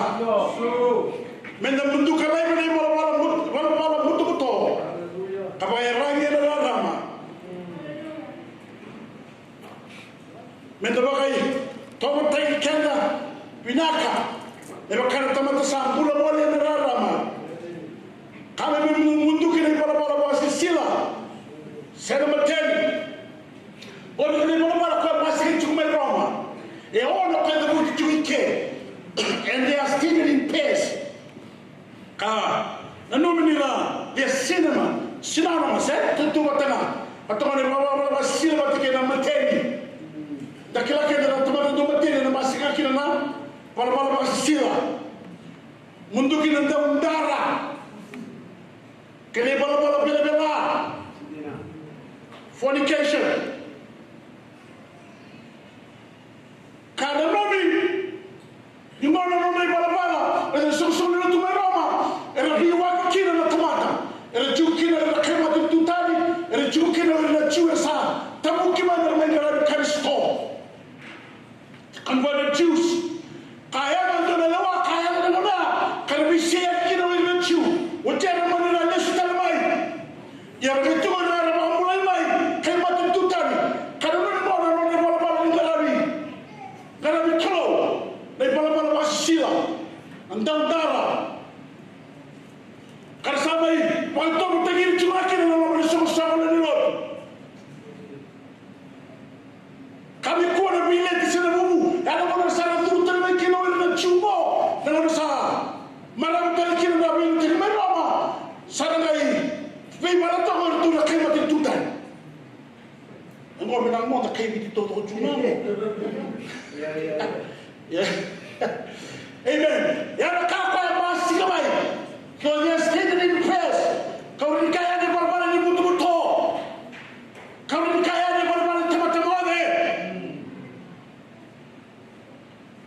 Meda muduka laivi na ivalavala mut-, valavala butobuto, ka vakaiyaragi ena rarama. Meda vakaitovoitaki keda vinaka, me vaka na tamata sa bula voli ena rarama. Ka me mu-, muduki na ivalavala vakasisila se na mateni. Oti na ivalavala koya basika tiko mai Roma, e ono koya cavuti tiko i ke. And they are stated in pairs. Ka nanumi ni ra, the cinema, cinema, se tutu vata ga. A toka na ivalavala vakasisila vata kei na mateni. Da kila keda na tamata dau mateni, na basika kina na ivalavala vakasisila. Muduki na daudara kei na ivalavala velavela. Fornication. Ka nanumi ni gauna nona ivalavala, ena soqosoqo ni lotu mai Roma, era veiwaki kina na tamata, era tiko kina, era Komi na moda kai Viti taucoko tu na mo. Ia. Amen. Ia na ka koya e basika mai. Because they are standing in prayers. Ka uri ni ka yani e balabala ni butobuto. Ka uri ni ka yani e balabala ni tamata moce.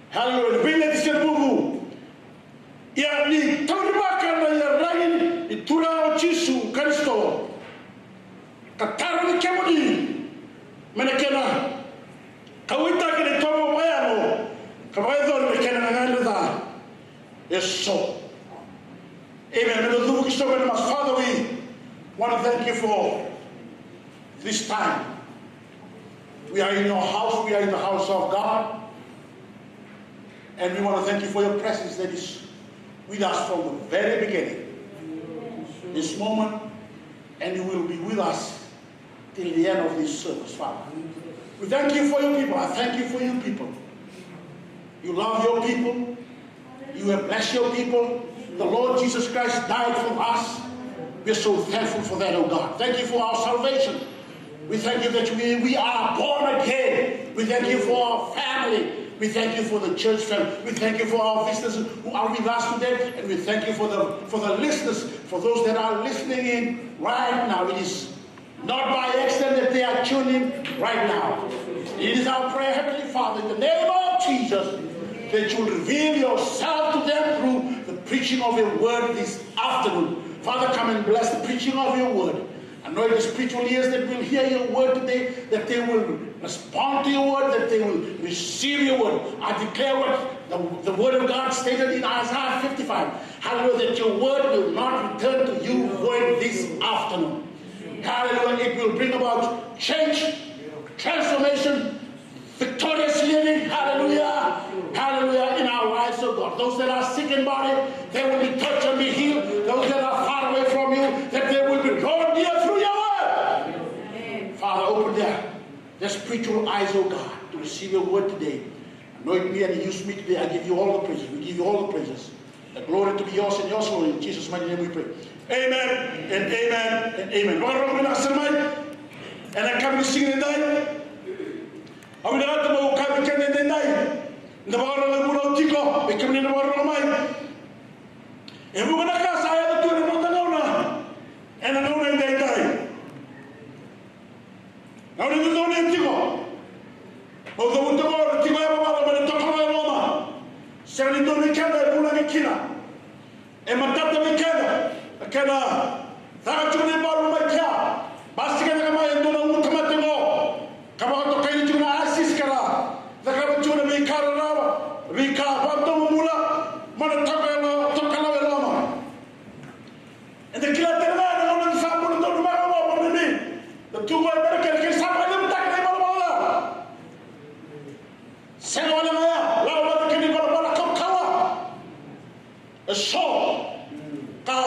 Hallelujah. Veileti se vuvu. Ia ni taurivaka na iyaragi ni Turaga o Jisu Karisito, ka tarovi kemuni me na kena kauwaitaki na itovo vakayago ka vakayacori na kena gagadre ca. Eso. Amen. Me na cuvuki so me na masu. Father, we want to thank you for this time. We are in your house. We are in the house of God. And we want to thank you for your presence that is with us from the very beginning, this moment, and you will be with us till the end of this service, Father. We thank you for your people. I thank you for your people. You love your people. You have blessed your people. The Lord Jesus Christ died for us. We are so thankful for that, oh God. Thank you for our salvation. We thank you that we, we are born again. We thank you for our family. We thank you for the church family. We thank you for our visitors who are with us today. And we thank you for the, for the listeners, for those that are listening in right now. It is not by accident that they are tuning right now. It is our prayer, Heavenly Father, in the name of Jesus, that you will reveal yourself to them through the preaching of your word this afternoon. Father, come and bless the preaching of your word. Anoint the spiritual ears that will hear your word today, that they will respond to your word, that they will receive your word. I declare what the, the word of God stated in Isaiah fifty-five. Hallelujah, that your word will not return to you void this afternoon. Hallelujah. It will bring about change, transformation, victorious living. Hallelujah. Hallelujah. In our lives, oh God. Those that are sick in body, they will be touched and be healed. Those that are far away from you, that they will be drawn near through your word. Father, open their, their spiritual eyes, oh God, to receive your word today. Anoint me and use me today. I give you all the praises. We give you all the praises. The glory to be yours and yours alone. In Jesus' mighty name we pray. Amen and amen and amen. Vakarorogo vinaka sara mai ena yakavi ni siga edaidai. Au vinakata meu kaya vei keda edaidai, da vakarorogo, vunau tiko vei kemuni na vakarorogo mai. E vuqa na ka sa yaco tu ena noda gauna, ena gauna edaidai. Gauna ni dodonu e tiko. Au cavuta tiko, na tiko e yavavala mai na tokalau e loma. Sega ni dua vei keda e vulagi kina. E matata vei keda na kena caka tiko na ivalu mai kea. Basika cake mai e dua na ulu tamata qo. Ka vakatokai tiko na ISIS ka ra cakava tiko na veika rarawa, veika vakadomobula mai na tokalau e loma. Eda kila tale ga na gauna ni sa bula donu mai na loma ni, na tu qo e Merika, kei sa vakalevutaki na ivalavala ca. Sega wale ga ya, lako vata kei na ivalavala kaukauwa. Eso ka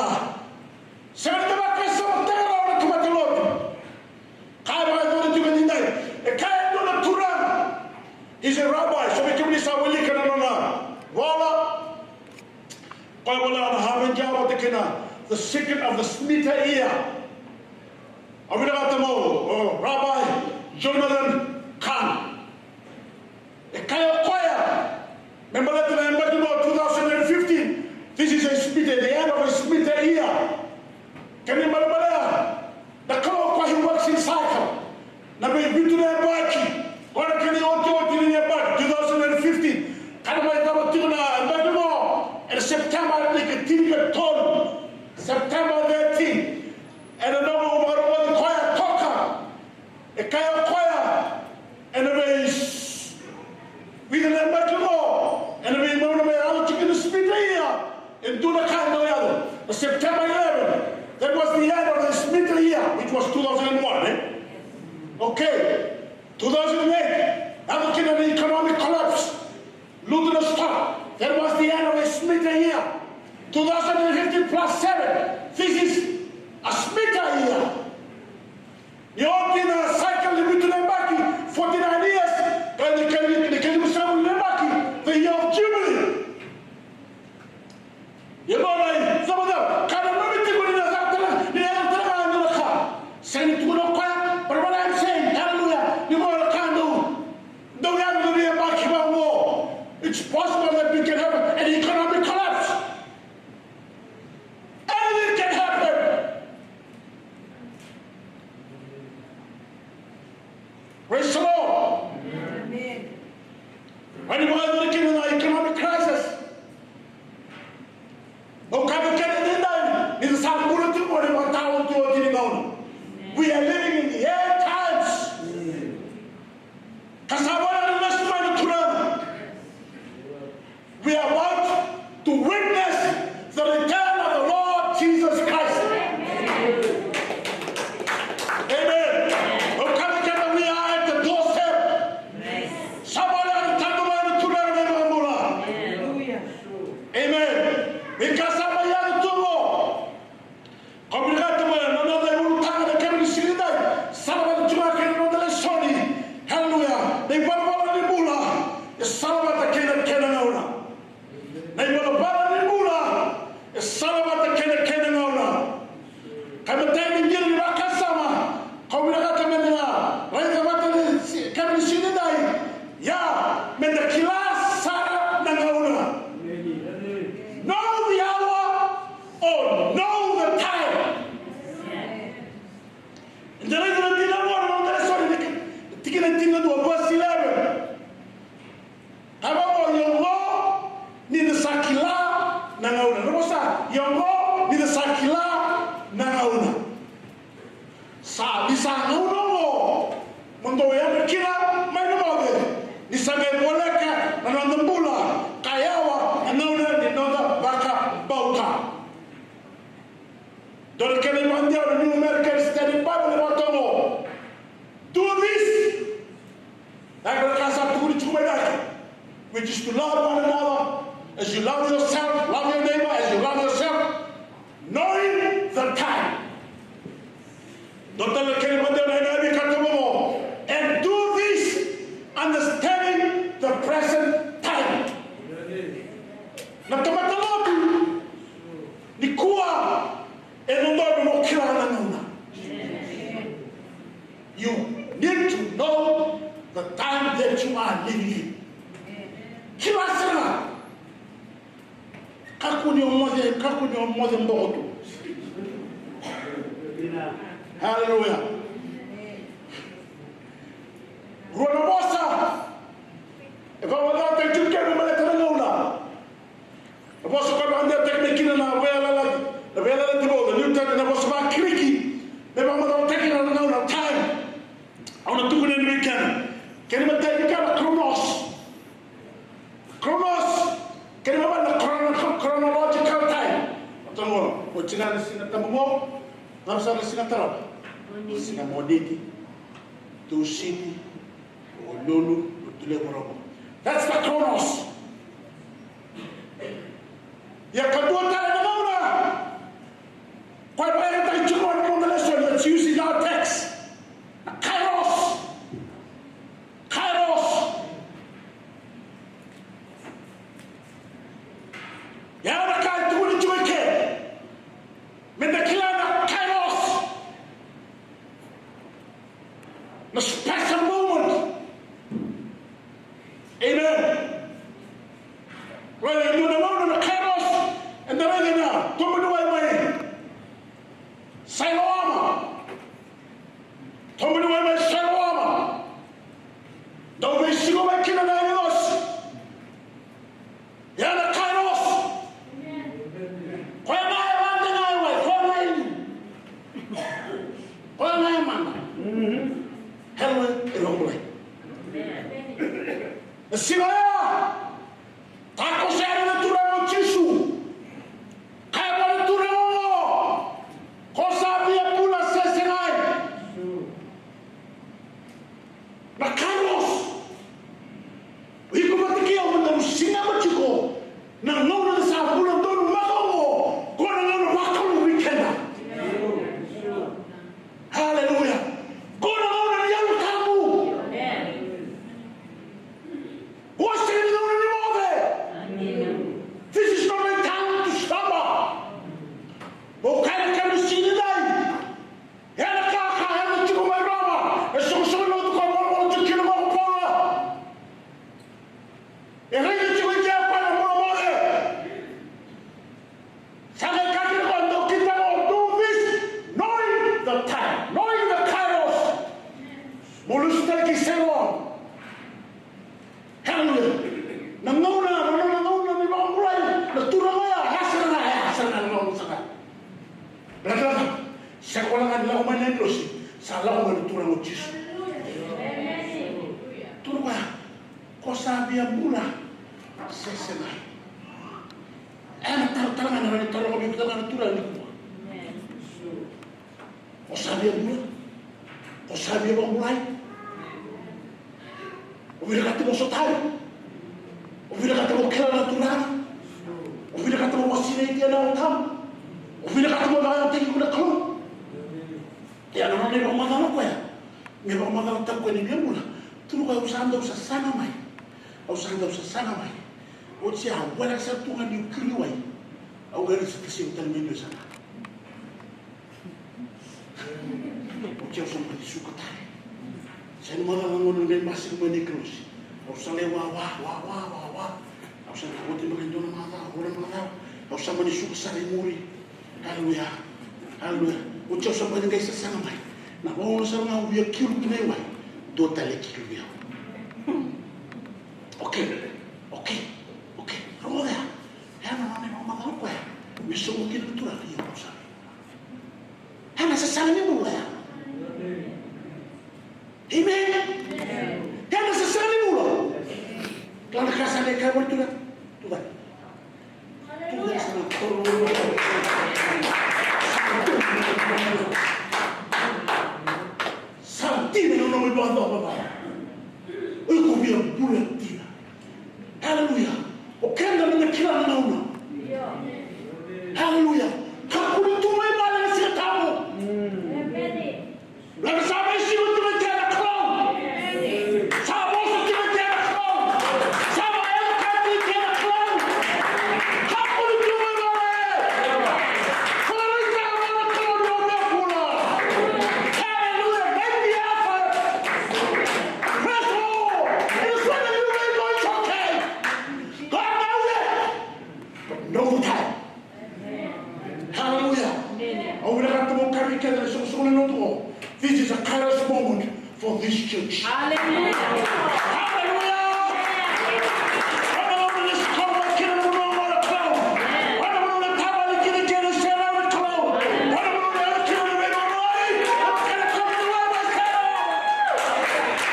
sega ni da vakasama tale rawa na tamata lotu. Ka e vakayacori tiko edaidai. E kaya e dua na turaga, he's a rabbi, so vei kemuni sa wilika na nona vola. Koya vola na Harvard Java vata kei na The Secret of the Shemitah Year. Au vinakata mo, o Rabbi Jonathan Cahn. E kaya o koya me baleta na yabaki qo two thousand and fifteen. This is a Shemitah, the end of a Shemitah year. Kena ibalebale ya, na Kalou o koya, he works in cycle. Na veivitu na yabaki, qo na kena iotioti ni yabaki two thousand and fifteen. Ka na mai cava tiko na yabaki qo ena September, na ika tinikatolu, September thirteen. Ena noqu vakarogoci koya toka, e kaya o koya, ena vei, vica na yabaki qo, ena veigauna me yaco tiko na Shemitah year, e dua na ka e dau yaco. Na September eleven, that was the end of the Shemitah year, which was two thousand and one, eh? Okay. Two thousand and eight, yaco kina na economic collapse. Lutu na stock. That was the end of a Shemitah year. Two thousand and fifteen plus seven. This is a Shemitah year. Ni oti na cycle ni vitu na yabaki, forty-nine years. Ka ni, ka ni, ni, ka ni musamu na yabaki, the year of Jubilee. Ia nona icavacava, ka nanumi tiko ni na caka tale, ni na yaco tale ga e dua na ka. Sega ni tukuna o koya, but what I'm saying, hallelujah, ni Ka ni vakayacori kina na economic crisis. Au kaya vei keda edaidai, ni da sa bula tiko qo, ni vakataotioti ni gauna. We are living in the end times. Ka sa vaka na lesu mai na Turaga. We are about to witness the return of the Lord Jesus Christ. Amen. Au kaya vei keda, we are at the doorstep. Sa vaka na tadu mai na Turaga na iVakabula. Amen. Ni ka sa mai yaco tu qo. Kau vinakata mo na noda iulutaga na kena ni siga nidai. Sa vaka tu ga kei na noda lesoni. Haleluya. Na ivalavala ni bula e sa vaka kei na kena gauna. Na ivalavala ni bula e sa vaka kei na kena gauna. Ka me tei ni qiri ni vakasama. Kau vinakata me na raica vata na si-, kena ni siga nidai. Ia, me da kila sara na gauna. Know the hour or know the time. Eda raica na tikina qo, na noda lesoni, na tikina tinikadua, verse eleven. Ka vaka oqo, ia oqo ni da sa kila na gauna. Na vosa, ia oqo ni da sa kila na gauna. Sa, ni sa gauna oqo, mo dou yadra kina mai na moce, ni sa qai voleka na noda bula ka yawa na gauna ni noda vakabauta. Dua na kena ivakadewa na New American Standard Bible e vakatomo. Do this. Na ka sa tukuni tiko mai cake, which is to love one another as you love yourself, love your neighbor as you love yourself, knowing the time. Dua tale na kena ivakadewa na N I V e kaya tiko, and do this understanding the present time. Na tamata lotu nikua, e dodonu mo kila na gauna. You need to know the time that you are living in. Kila sara. Kakua ni o moce, kakua ni o moce boko tu. Haleluya. Rua na vosa e vakamacalataki tiko kina na gauna. Na vosa koya e vakadewataki mai kina na Veiyalayalati, na Veiyalayalati Vou, the New Testament, na vosa vakaKirisi, me vakamacalataki na gauna, time. Au na tukuna yani vei keda. Kena imatai ni ka na chronos. Chronos, kena imatai na chrono-, chronological time. Oti ga na Siga Tabu, qo na sa na Siga Tarava. Siga Moniti, Tusiti, Vukelulu, Lotulevu, Roko. That's the chronos. Ia ka dua tale na gauna. Koya e vakayacataki tiko ena noda lesoni, that's using our text. Na kairos. Kairos. Ia na ka e tukuni tiko i ke. Me da kila na kairos. Na special moment. Amen. Raica e dua na gauna na kairos, eda raica na toba ni wai mai Sailoama. Toba ni wai mai Sailoama. Dau veisiko mai kina na agilosi. Ia na kairos. Koya ga e vata ga e wai, koya ga e liu. Koya ga e mana. Haleluya, e vakabulai. Na siga oya, takoso yani na Turaga o Jisu. Kaya vua na Turaga oqo, ko sa via bula se segai? Na kairos. O iko vata kei au, me daru sinava tiko na gauna sa bula donumaka oqo, ko na gauna vakalou vei keda. Haleluya. Ko na gauna ni Yalo Tabu. Ko sega ni gauna ni moce. This is not a time to slumber. Mo kaya na kena siga nidai. Ia na ka ka yaco tiko mai Roma, e soqosoqo lotu ka volavola tiko kina o Paula. E raica tiko i kea o koya na bula moce. Sa qai kaya kina o koya, dou kidava, do this, knowing the time, knowing the kairos. Mo lesu tale ki Sailoama. Haleluya. Sa lako mai na agilosi, sa lako mai na Turaga o Jisu. Tukuna o koya, ko sa via bula se sega. E na taro tale ga na, na taro ko vei tale ga na Turaga nikua. Ko sa via bula, ko sa via vakabulai. O vinakata mo sotava. O vinakata mo kila na Turaga. O vinakata mo vakasinaiti ena Yalo Tabu. O vinakata mo vakayavutaki iko na Kalou. Ia na nona ivakamacala o koya. Me vakamacalataka o koya ni via bula. Tukuna o koya, au sa dau sasaga mai. Au sa dau sasaga mai. Oti ya, au wele sara tu ga niu kili wai. Au qai sa taseu tale mai niu saga. Oti au sa bati suka tale. Sa ni macala gona qai basika mai na agilosi. Au sa lai wawa, wawa, wawa. Au sa na oti beka e dua na macawa, rua na macawa. Au sa mani suka sara i muri. Aleluya. Aleluya. Oti au sa bati qai sasaga mai. Na gauna sara ga au via kilo tu na iwai, dua tale e kilo vei au. Okei. Okei. Okei. Rogoca ya. Ya na nona ivakamacala o koya. Me sogo kina na Turaga, ia au sa. Ena sasaga ni bula ya. Amen. Ena sasaga ni bula. Kila na ka sa qai kaya voli tu na. Tu cake. Tu cake sa na. Sa dina na nomu ivakacavacava. O iko via bula dina. Aleluya. O keda meda kila na gauna. Aleluya. Kakua ni tu mai vale na Siga Tabu. Emeni. Levu sa mai sivi tu mai kea na Kalou. Emeni. Sa vosa tu mai kea na Kalou. Sa mai ena ka tu mai kea na Kalou. Kakua ni tu mai vale. Kalougata na Kalou ni o bula. Aleluya. Make the effort. Praise the Lord. It is written, you may go, it's okay. God knows it. But know the time. Hallelujah. Au vinakata mo kari keda na soqosoqo ni lotu qo. This is a kairos moment for this church. Hallelujah. Hallelujah.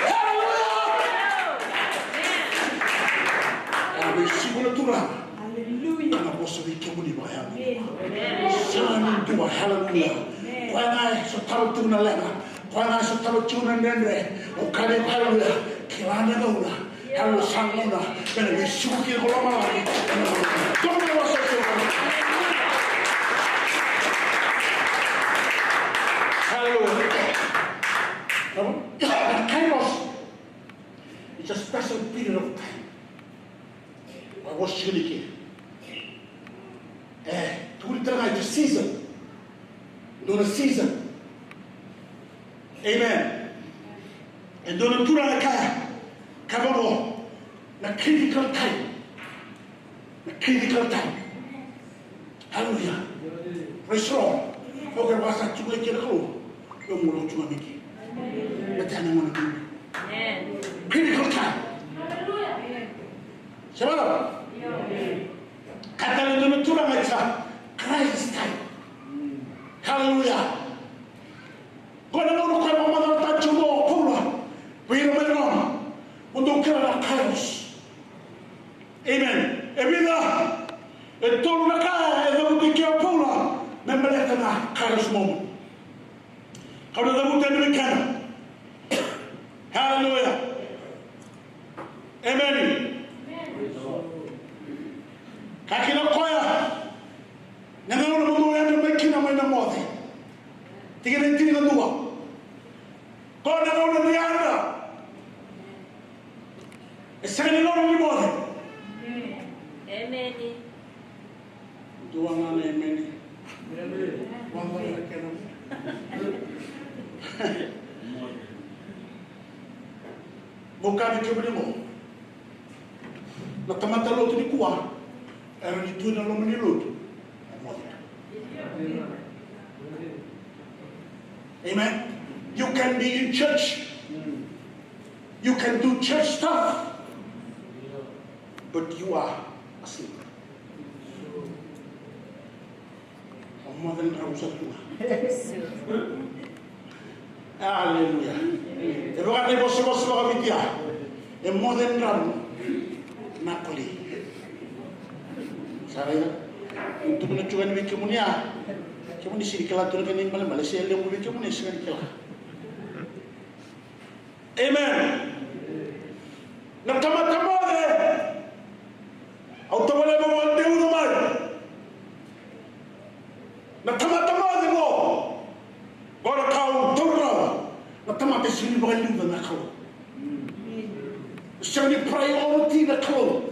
Hallelujah. Ena veisiga na Turaga. Hallelujah. Ka na vosa vei kemuni vakayago. Amen. Sega ni dua, hallelujah. Amen. Koya ga e sotava tiko na leqa, koya ga e sotava tiko na dredre. O kaya vei iko, hallelujah. Kila na gauna. Hallelujah, sa gauna. Ena veisiga kina ko lomalagi. Dou na vosa tiko. Hallelujah. Kairos. It's a special period of time. Au vosa tiko ni ke. E tukuni tale ga e season. Dua na season. Amen. E dua na turaga e kaya, kaya vaqo, na critical time. Na critical time. Hallelujah. Praise the Lord. Au kaya vaka sa tu mai kina Kalou. Io, mo lotu ga mai ke. Baleta na gauna. Amen. Critical time. Hallelujah. Sa vaka? Ka tale dua na turaga, it's a crisis time. Hallelujah. Qo na gauna koya vakamacalataka tiko o Paula vei ira mai Roma. Mo dou kila na kairos. Amen. E vica, e tolu na ka e cavuti kina o Paula me baleta na kairos moment. Kau na cavuta yani vei keda. Hallelujah. Amen. Kaya kina o koya, na gauna mo dou yadra mai kina mai na moce. Tikina e tinikadua. Qo na gauna ni yadra. E sega ni gauna ni moce. Amen. Dua ga na emeni. Dua ga na kena. Mo kaya vei kemuni qo, na tamata lotu nikua era ni tu ena loma ni lotu. Amen. You can be in church. You can do church stuff. But you are asleep. O moce na drau sa tu ga. Aleluya. E vaka na ivosavosa vakaViti ya, e moce e dramu na koli. Sa raica? Tukuna tiko yani vei kemuni ya, kemuni sega ni kila tu na kena ibalebale, se levu vei kemuni sega ni kila. Amen. Na tamata moce. Au tavale mo vakadeuca mai. Na tamata moce qo. Qo na ka au taura rawa. Na tamata e sega ni vakaliuca na Kalou. E sega ni priority na Kalou.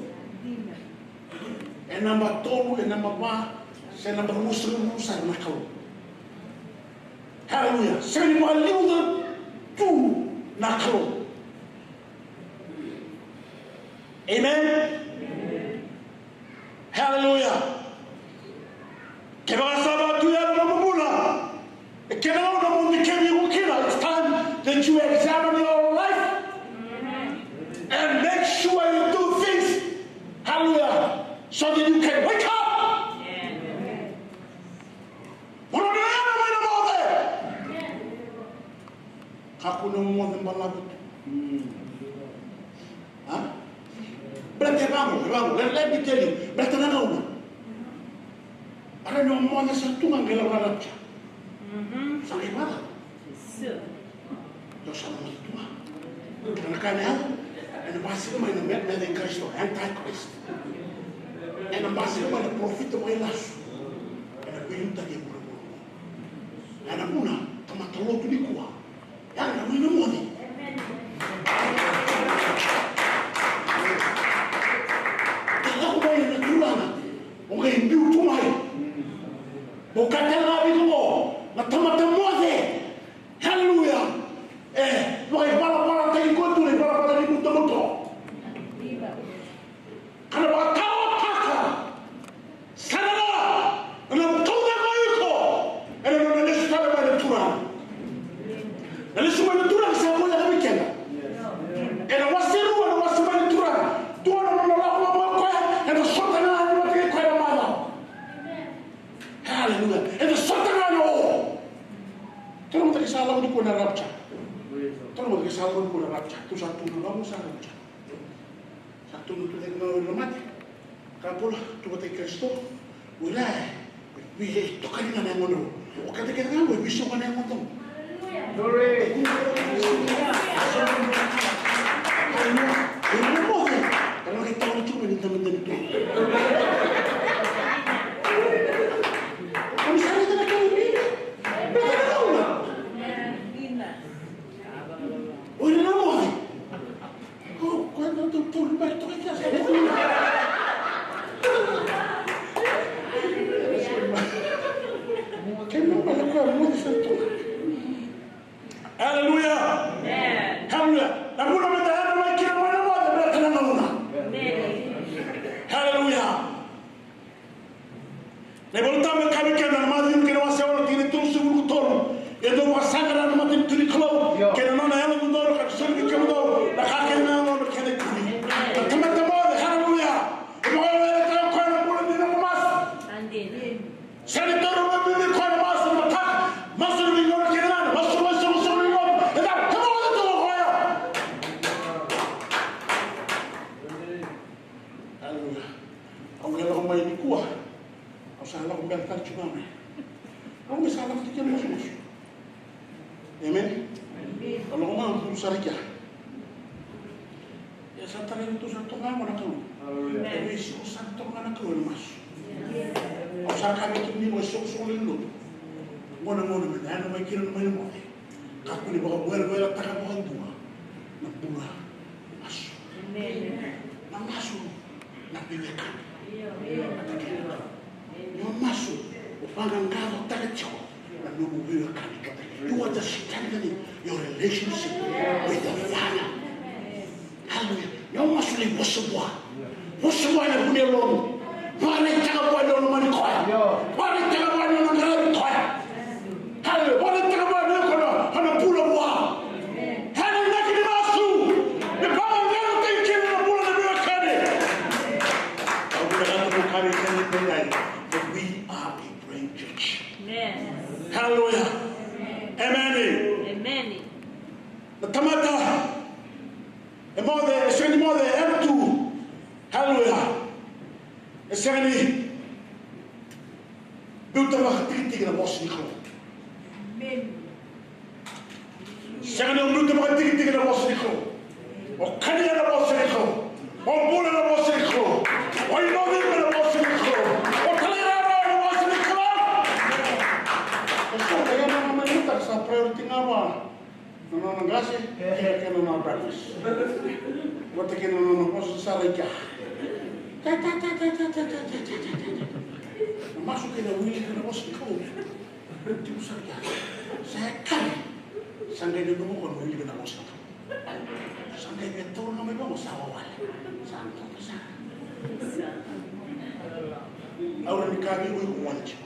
E naba tolu, e naba va, se naba ruasagavulu sara na Kalou. Haleluya. Sega ni vakaliuca tu na Kalou. Amen. Haleluya. Kevaka sa vakatuyana na nomu bula, e kena gauna mo dikevi iko kina. It's time that you examine your life and make sure you do things. Hallelujah. So that you can wake up. Mo na yaga mai na moce. Kakua ni o moce balavu tu. A? Baleta e vaqo, e vaqo. Let, let me tell you. Baleta na gauna. Era ni o moce sa tu ga qai lako na rapture. Sa qai vaka. Io, sa moce tu ga. Ena ka ena yaco, ena basika mai na me-, meca i Karisito, Antichrist. Ena basika mai na parofita vakailasu. Ena veiliutaki e vuravura. Ena vuna, tamata lotu nikua. Yaga mai na moce. Yaga mai na Turaga. O qai biu tu mai. Mo kaya tale ga vei iko qo, na tamata moce. Haleluya. E, vakaivalavala tale ga tu na ivalavala ni butobuto. Ka na vakataotaka sara ga na taucoko iko ena nona lesu tale mai na Turaga. Na lesu mai na Turaga sa voleka vei keda. Ena wase rua na wase mai na Turaga. Dua na nona lako mai o koya, ena sota ga ni vata kei koya na macawa. Haleluya. Ena sota ga na o. Toro mata ke sa lako nikua na rapture. Toro mata ke sa lako nikua na rapture. Tu sa tu na lako sa rapture. Sa tu na tu na mate. Ka bula, tu vata kei Karisito. Ura, e, e tokani ga na yagoda. O keda kece ga, e veisau ga na yagoda. Glory. Hallelujah. E na moce. Era na qai taura tu mai na dabedabe tu. Kau sa raica na kena bina. Beta na gauna. O ira na moce. Ko, ko e dau tauri mai toka i kea sa. Kena mala ko e moce sa toka. Haleluya. Haleluya. Na vuna meda yaco mai kina mai na moce, meda kena gauna. Haleluya. Na iVolatabu e kaya vei keda na Maciu kei na wase ono, tikina e tolusagavulu ka tolu. Ia dou vakasaqara na matanitu ni Kalou kei na nona yalododonu, ka na soli vei kemudou na ka kece ga e yaco me kena ikuri. Na tamata moce, haleluya. E vakayaloyalotaka o koya na bula ni nona masu. Sa dina. Sa ni taura vakabibi o koya na masu ni mataka, masu ni veigauna kece ga, masu ni veisoqosoqo ni lotu. E cava, e moce tu o koya. Haleluya. Au qai lako mai nikua. Au sa lako beka tale tiko ga mai. Au qai sa lako tiko na masumasu. Amen. Au lako mai, au curu sara i kea. E sa tarai tu sara toka ga na Kalou. Haleluya. E veisau sara toka ga na Kalou ena masu. Au sa kaya vei kemuni, na isoqosoqo lewe ni lotu. Qo na gauna meda yaco mai kina mai na moce. Kakua ni vakavuyaruvuyarutaka vakadua na bula ni masu. Amen. Na masu na veiwekani. Ni o masu, o vaqaqacotaka tiko na nomu veiwekani kece. You are just strengthening your relationship with your Father. Hallelujah. Ni o masu lai vosa vua. Vosa vua ena vu ni yalomu. Vakaraitaka vua ni o lomani koya. Vakaraitaka vua ni o na qaravi koya. Haleluya. Vakaraitaka vua ni o na, o na bula vua. Ena inaki ni masu. Me vakayalotaki kina na bula na veiwekani. Au vinakata meu kaya vei kemuni edaidai that we are a praying church. Amen. Hallelujah. Na tamata e moce, e sega ni moce, e yali tu. Haleluya. E sega ni biuta vakatikitiki na vosa ni Kalou. Sega ni o biuta vakatikitiki na vosa ni Kalou. O kania na vosa ni Kalou. O bula na vosa ni Kalou. O ilovivi na vosa ni Kalou. O talairawarawa na vosa ni Kalou. E so na ia na mamaluta sa priority ga vua na nona qase kei na nona breakfast. Vata kei na nona vosa sara i kea. Ta, ta, ta. Na masu kei na wili kei na vosa ni Kalou. Tiko sara i kea. Sa yakavi. Sa qai nanuma ko na wili kei na vosa ni Kalou. Sa qai via taura ga mai vaqo sa wawale. Sa toka sara. Au na ni ka vei iko, iko moce tiko.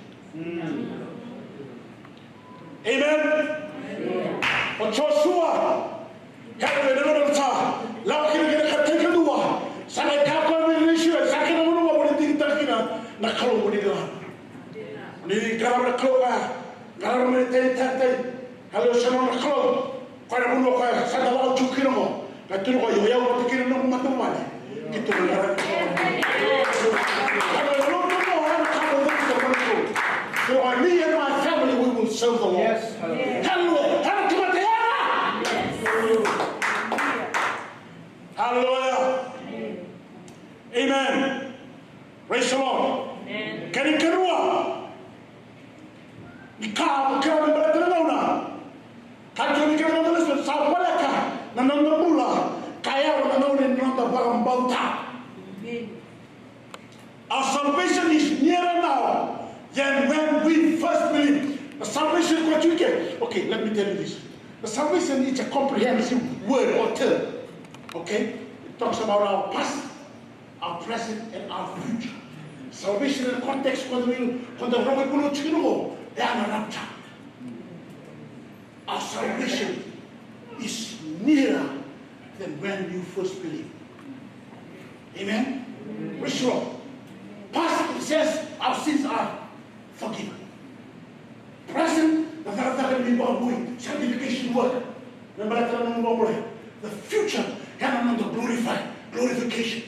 Amen. O Josua, kaya vei na nona sa lako kina kina ka tekidua. Sa na kakua vei na Isireli, sa kena vanua mo ni digitaka kina na Kalou mo ni dela. Ni qarava na Kalou kaya, qarava mai na tai, tai, tai. Haleluya, sa nona Kalou. Koya na vanua koya sa da lako tiko kina qo. Na tiko qo, io, io, vata kina noqu matavuvale. Keitou na qaravi. Haleluya. Me and my family, we will serve the Lord. Yes, hallelujah. Haleluya. Haleluya. Haleluya. Amen. Praise the Lord. Amen. Kena ikarua. Ni ka mo kila me baleta na gauna. Ka kila me kila na gauna sa voleka na noda bula. Ka yawa na gauna ni noda vakabauta. Amen. Our salvation is nearer now than when we first believed. The salvation ko tiko. Okay, let me tell you this. The salvation is a comprehensive word or term. Okay? It talks about our past, our present and our future. Salvation in context, quando eu, quando eu rogo e quando eu te digo, é a rapture. Our salvation is nearer than when you first believed. Amen. Praise the Lord. Past, it says our sins are forgiven. Present, na cakacaka ni vakavui, sanctification work. Na baleta na nomu vakabulai. The future, ena noda glorify, glorification.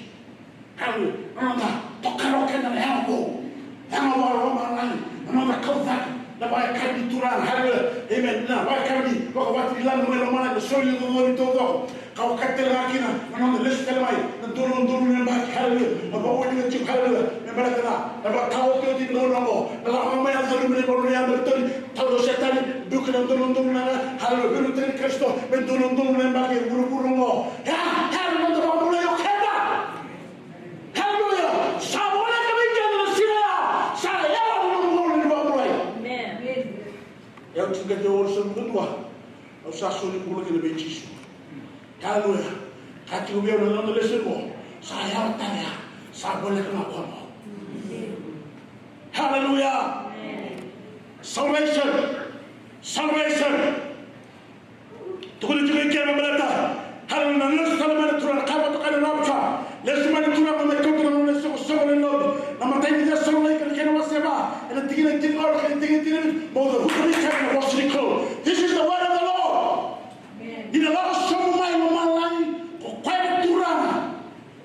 Haleluya. Na noda tokara o keda na yago vou. Yago vou, yago vou, na noda kau cake na vakayakavi ni Turaga. Haleluya. Amen. Na vakayakavi ni vakawati ni lami mai lomalagi, na soli ni coconi taucoko. Ka okati tale ga kina na noda lesu tale mai na dua na udolu na yabaki. Haleluya. Na vakawati ni tiko. Haleluya. Me baleta na, na vakaotioti ni gauna oqo. Na lako mai a cori mai na ivalu ni yabaki toni. Tau o Setani, biu kina dua na udolu na, haleluya, veiliutaki ni Karisito, me dua na udolu na yabaki e vuravura oqo. Ia, ia na noda vakabulai o keda. Haleluya. Sa voleka vei keda na siga ya. Sa yawa na noda gauna ni vakabulai. Amen. E au tiko qai te oru sa vuka dua. Au sa soli bula kina vei Jisu. Haleluya. Ka tiko vei au na noda lesoni qo. Sa yawa tale ya. Sa voleka na kono. Haleluya. Salvation. Salvation. Tukuni tiko i kea na baleta. Haleluya. Na lesu tale mai na Turaga, ka vata kei na rapture. Lesu mai na Turaga me kauta na nona isoqosoqo na lotu. Na imatai ni Cesalonaika na kena wase va, ena tikina e tinikaono kei na tikina e tinikavitu. Mo cavuta vei keda na vosa ni Kalou. This is the word of the Lord. Ni na lako sobu mai lomalagi ko koya na Turaga.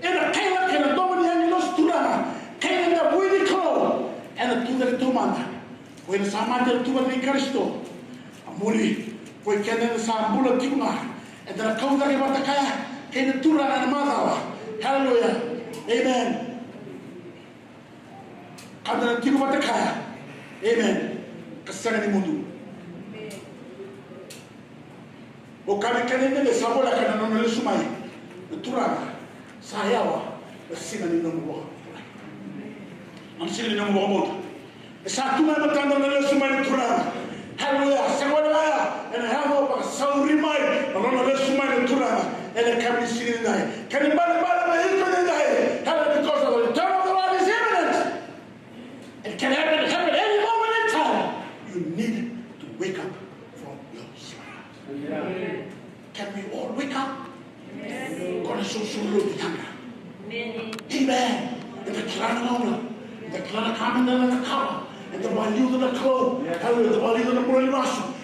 Ena kaila kei na domo ni agilosi Turaga, kei na davui ni Kalou, ena tucake taumada. Ko ira sa mate ena tucake nei Karisito. A muri, ko i keda eda sa bula tiko ga, eda na kau cake vata kaya kei na Turaga ena macawa. Haleluya. Amen. Ka da na tiko vata kaya. Amen. Ka sega ni mudu. Mo kaya me kena ina sa voleka na nona lesu mai na Turaga, sa yawa na siga ni nomu vakabauta. Na siga ni nomu vakabauta. E sa tu mai matada na lesu mai na Turaga. Haleluya. Sega wale ga ya, ena yaco vakasauri mai na nona lesu mai na Turaga ena yakavi ni siga nidai. Kena ibalebale me iko nidai. Haleluya. Because the return of the Lord is imminent. It can happen, happen any moment in time. You need to wake up from your slumber. Can we all wake up? Ko na sosomi lotu yadra. Amen. Eda kila na gauna. Eda kila na ka meda na cakava. Eda vakaliuca na Kalou. Haleluya. Eda vakaliuca na bula ni masu.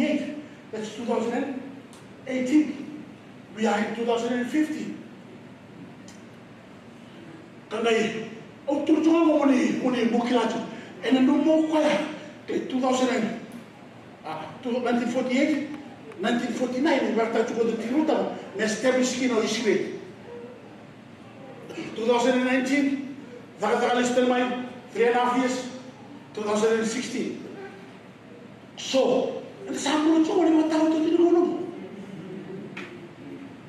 forty-eight, that's two thousand and eighteen. We are in two thousand and fifty. Ka qai, au tukuna tiko ga mo ni, mo ni, mo kila tiko. Ena nomu koya, ke two thousand and, ah, two, nineteen forty-eight, nineteen forty-nine, ni vakataka tiko o Tiki Rutama, na establish kina o Isireli. Two thousand and nineteen, cakacaka lesu tale mai, three and a half years, two thousand and sixteen. So, eda sa bula tiko ni matau tu ni nomu.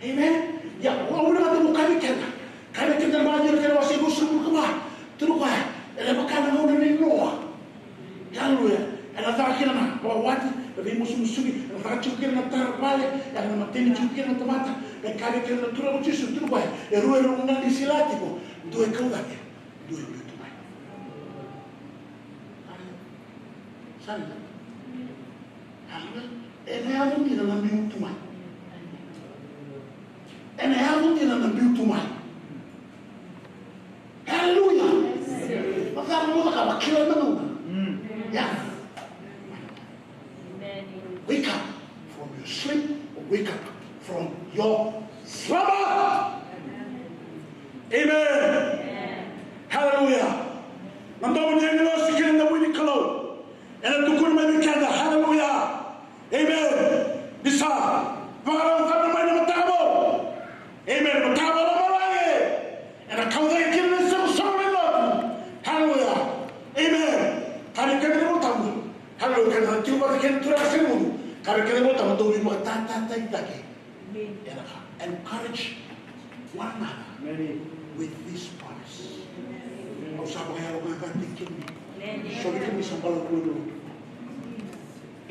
Amen. Ia, au vinakata mo kaya vei keda. Kaya vei keda na Vakatakila kena wase ruasagavulu ka va. Tukuna o koya, ena vaka na gauna nei Noa. Haleluya. Ena caka kina na vakawati, na veimusumusuki, ena caka tiko kina na tara vale, ena mateni tiko kina na tamata, e kaya vei keda na Turaga o Jisu, tukuna o koya, e rua erau gadi sila tiko, dua e kau cake, dua e biu tu mai. Sa dina. Haleluya. Ena yaco dina na biu tu mai. Ena yaco dina na biu tu mai. Haleluya. Vaka mo cakava, kila na gauna. Ia. Wake up from your sleep or wake up from your slumber. Amen. Haleluya. Na domo ni agilosi kei na domo ni Kalou ena tukuna mai vei keda. Haleluya. Amen. Ni sa vakarau cava mai na mataka vou. Amen. Mataka vou na malage. Ena kau cake kina na isoqosoqo ni lotu. Haleluya. Ka na tiko vata kei na Turaga se mudu. Ka vei keda mo tama dou veivakatatata i cake. Ena ka encourage one another with this promise. Au sa vakayalo ga ka tiki kemuni. So vei kemuni sa bala kua na lotu.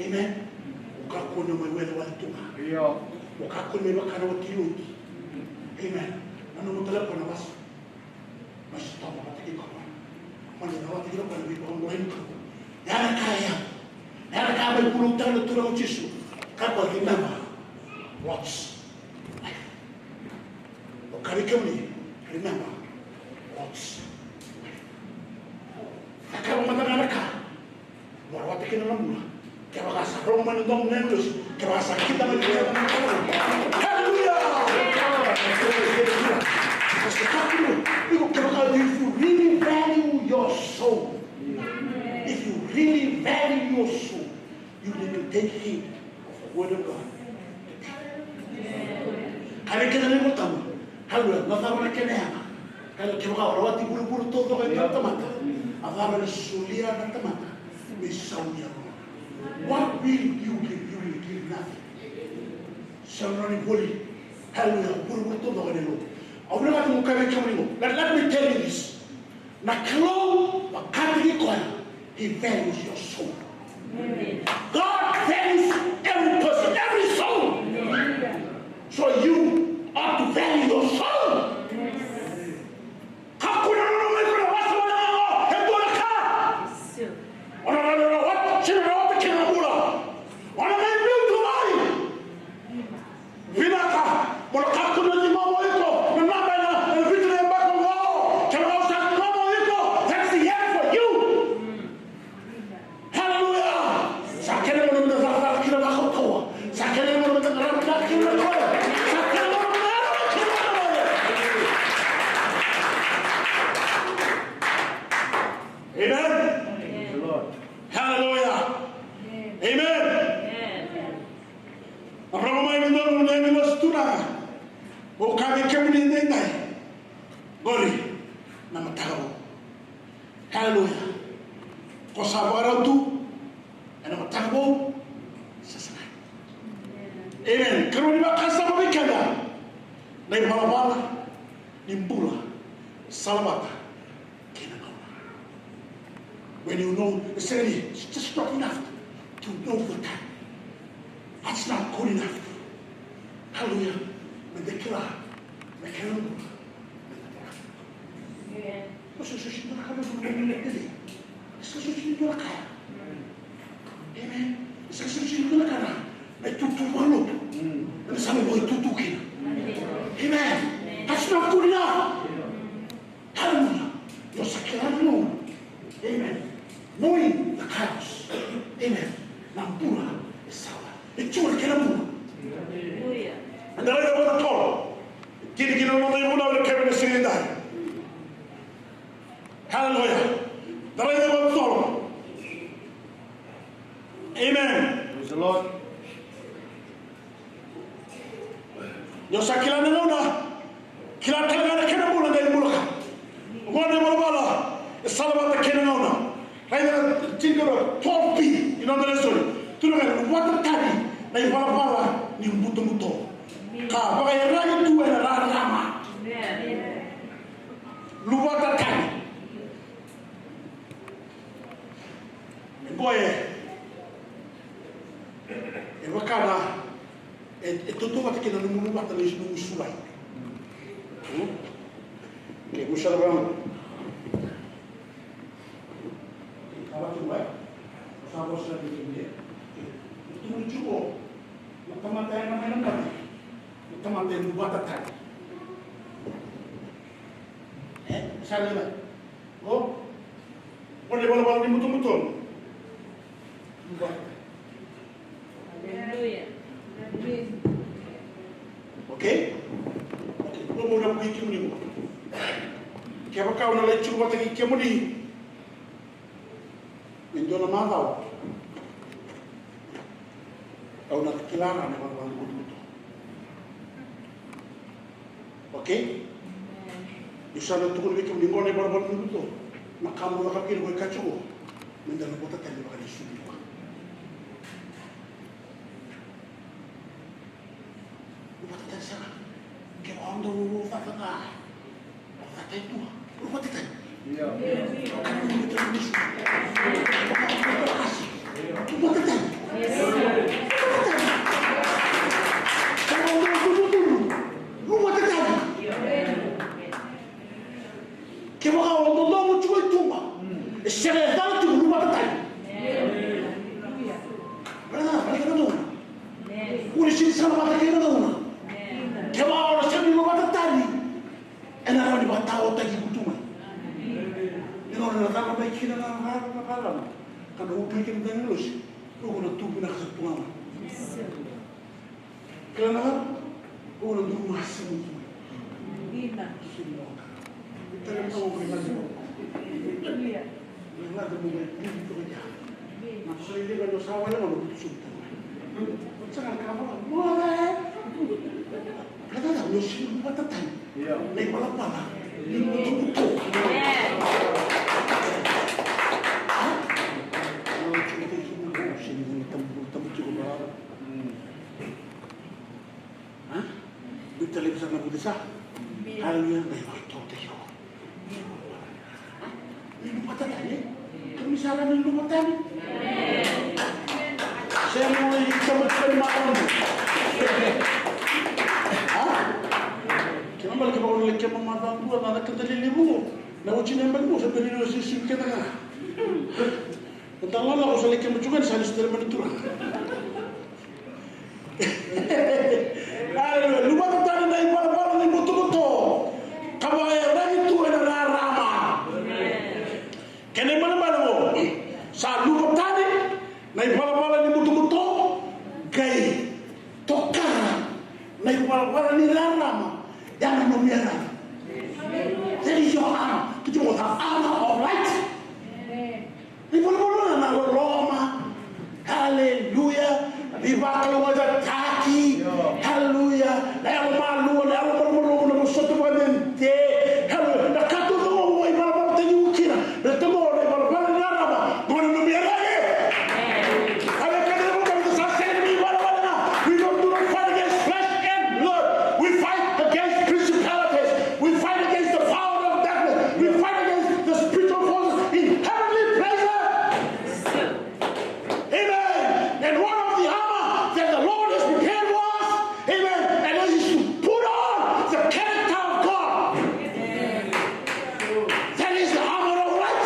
Amen. O kakua ni mai wele wale tu ga. O kakua ni mai vakana wati lotu. Amen. Na nomu tale kua na vasa. Mai sotava vata kei koya. Mai na vata kei koya na veivakabulai ni Kalou. Ya na ka ya. Ya na ka mai bulautaka na Turaga o Jisu. Ka koya remember Lot's life. O ka vei kemuni remember Lot's life. Na ka vamata ga na ka. Mo rawata kina na bula. Kevaka sa rogo mai na domo na agilosi, kevaka sa kida mai na domo na Kalou. Hallelujah! Iko kevaka, if you really value your soul, if you really value your soul, you need to take heed of the word of God. Ka vei keda na iVolatabu. Haleluya. Na cava na kena yaga? Kaya kevaka o rawati vuravura taucoko e dua na tamata, a cava ena solia na tamata me saumi yalona? What will you give? You will give nothing. Sa na ni voli. Haleluya. Vuravura taucoko ena lotu. Au vinakata meu kaya vei kemuni qo. Let, let me tell you this. Na Kalou vakataki koya, he values your soul. God values every person, every soul. So you ought to value your soul. Kakua ni nanuma iko na wasa wale ga e dua na ka. O na rawata, o na rawata kina na bula. O na mai biu tu mai. Vinaka, mo na kakua ni ciqoma o iko na naba ena vitu na yabaki oqo. Kevaka o sa ciqoma o iko, that's the end for you. Hallelujah. Sa kena gauna meda cakacaka kina vakaukauwa. Sa kena gauna meda qarava kina na Kalou. Sa kena gauna meda qarava kina na Kalou. Amen. Hallelujah. Amen. Rogo mai na donu na agilosi Turaga. Au kaya vei kemuni edaidai. Qori na mataka vou. Haleluya. Ko sa vakarau tu ena mataka vou, sasaga. Amen. Karua ni vakasama vei keda na ivalavala ni bula, salavata kei na gauna. When you know, e sega ni, it's just not enough to know the time. That's not good enough. Hallelujah. Meda kila na kena bula. Meda kila. Amen. Ko sa sosi na ka na bula, meda kila. Sa sosi na ka. Amen. Sa sosi na ka na, na itutu vakalotu. Na sa mai itutu kina. Amen. That's not good enough. Hallelujah. Io sa kila na gauna. Amen. Knowing the times. Amen. Na bula e sala. E tu na kena bula. Hallelujah. Eda raica vakatotolo. Tini kina na noda ivunau ena kena siga edai. Hallelujah. Eda raica vakatotolo. Amen. Praise the Lord. Ni o sa kila na gauna, kila tale ga na kena bula, qai bula ka. Oqo na ivalavala e salavata kei na gauna. Raica na tikina twelve B ni noda lesoni. Tukuna ga, luvata tani na ivalavala ni butobuto, ka vakaiyaragi tu ena rarama. Luvata tani. E qo e, e vaka na, e, e tautauvata kei na nomu luvata na nomu sulai. Hmm? Ke mu sara vaqo. Ka vatu mai. Sa vosa ni kemuni. Tukuni tiko. Na tamata e na mai na bale. Na tamata e luvata tani. E, sa leva. O? O na ivalavala ni butobuto. Aleluya. Okay? Okay. Au na vukei kemuni qo. Kevaka au na lai tiko vata kei kemuni. Me dua na macawa. Au na kila na ivalavala ni butobuto. Okay? Niu sa na tukuna vei kemuni qo na ivalavala ni butobuto. Na ka mo cakava kina qo e ka tiko. Meda na vota tani vaka na isulu. Dou cakacaka. Caka e dua. Luvata tani. Luvata tani. Kevaka o dodonu tiko i tuba, e sega e cala tiko, luvata tani. Baleta na gauna. Kua ni sega ni salavata kei na gauna. Kevaka o na sega ni luvata tani, ena rawa ni vakataotaki iko tu mai. Ni gauna na cala mai kina na rara, na rara, ka na ubi kina na agilosi, iko na tu vinaka sara tu ga mai. Kila na cava? Ko na duru masini. Ina. Sini mo. Tale mo ko na sini. Aleluya. Na ngata mo ko ni to ya. Na ko ni liga no sa wale mo ko suta. Ko sa ka mo. Mo. Kada da no sini mo tatan. Ia. Na ipalapala ni butobuto. Ia. No sini mo sini mo tamu tamu tiko ba. Biuta laivi sara na vucesa. Haleluya, na ivakataotaki iko. Ni luvata tani. Kemuni sa la ni luvata tani. Sega ni tamata ni makamu. Kena bale kevaka o na lai kema makamu na cakada lelevu. Na oti na yabaki mo sa bera ni o sisimi keda ga. Eda lala ko sa lai kema juga ni sa lesu tale mai na turaga. Aleluya. Luvata tani na ivalavala ni butobuto ka vakaiyaragi tu ena rarama. Kena ibalebale qo, sa luvata tani na ivalavala ni butobuto, qai tokara na ivalavala ni rarama. Ya na nomu iyaragi. That is your armor. Kiti mo the armor of light. Ni volavola na loloma. Haleluya. Veivakalougatataki. Haleluya. Na yalo malua, na yalo malumalumu, na vosota vakadede. Haleluya. Na ka taucoko o ivalavala tani u kina. Na taucoko na ivalavala ni rarama. Gona nomu iyaragi. Ave kata na vakavu sa sega ni ivalavala ga. We don't do not fight against flesh and blood. We fight against principalities. We fight against the power of darkness. We fight against the spiritual forces in heavenly places. Amen. And one of the armor that the Lord has prepared for us, amen, and that is to put on the character of God. That is the armor of light.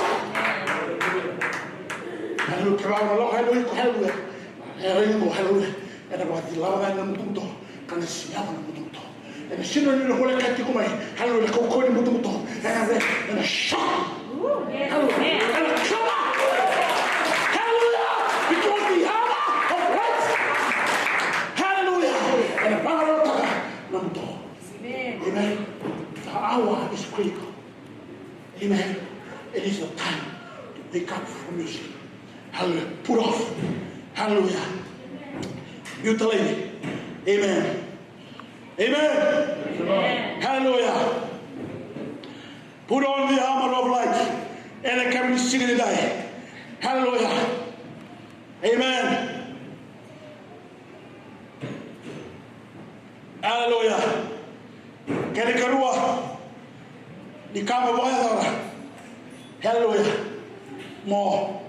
Hallelujah. Hallelujah. Hallelujah. Ena vakacilava na butobuto, ka na siyava na butobuto. Ena sega ni na voleka tiko mai. Hallelujah. Na kaukauwa ni butobuto. Ena re, ena shock. Hallelujah. Ena kava. Hallelujah. Because the armor of light. Hallelujah. Ena vakarautaka na buto. Amen. The hour is critical. Amen. It is your time to wake up from your sleep. Hallelujah. Put off. Hallelujah. Biuta laivi. Amen. Amen. Hallelujah. Put on the armor of light. Ena kemuni siga nidai. Hallelujah. Amen. Aleluya. Kena ikarua ni ka mo vakayacora. Aleluya. Mo.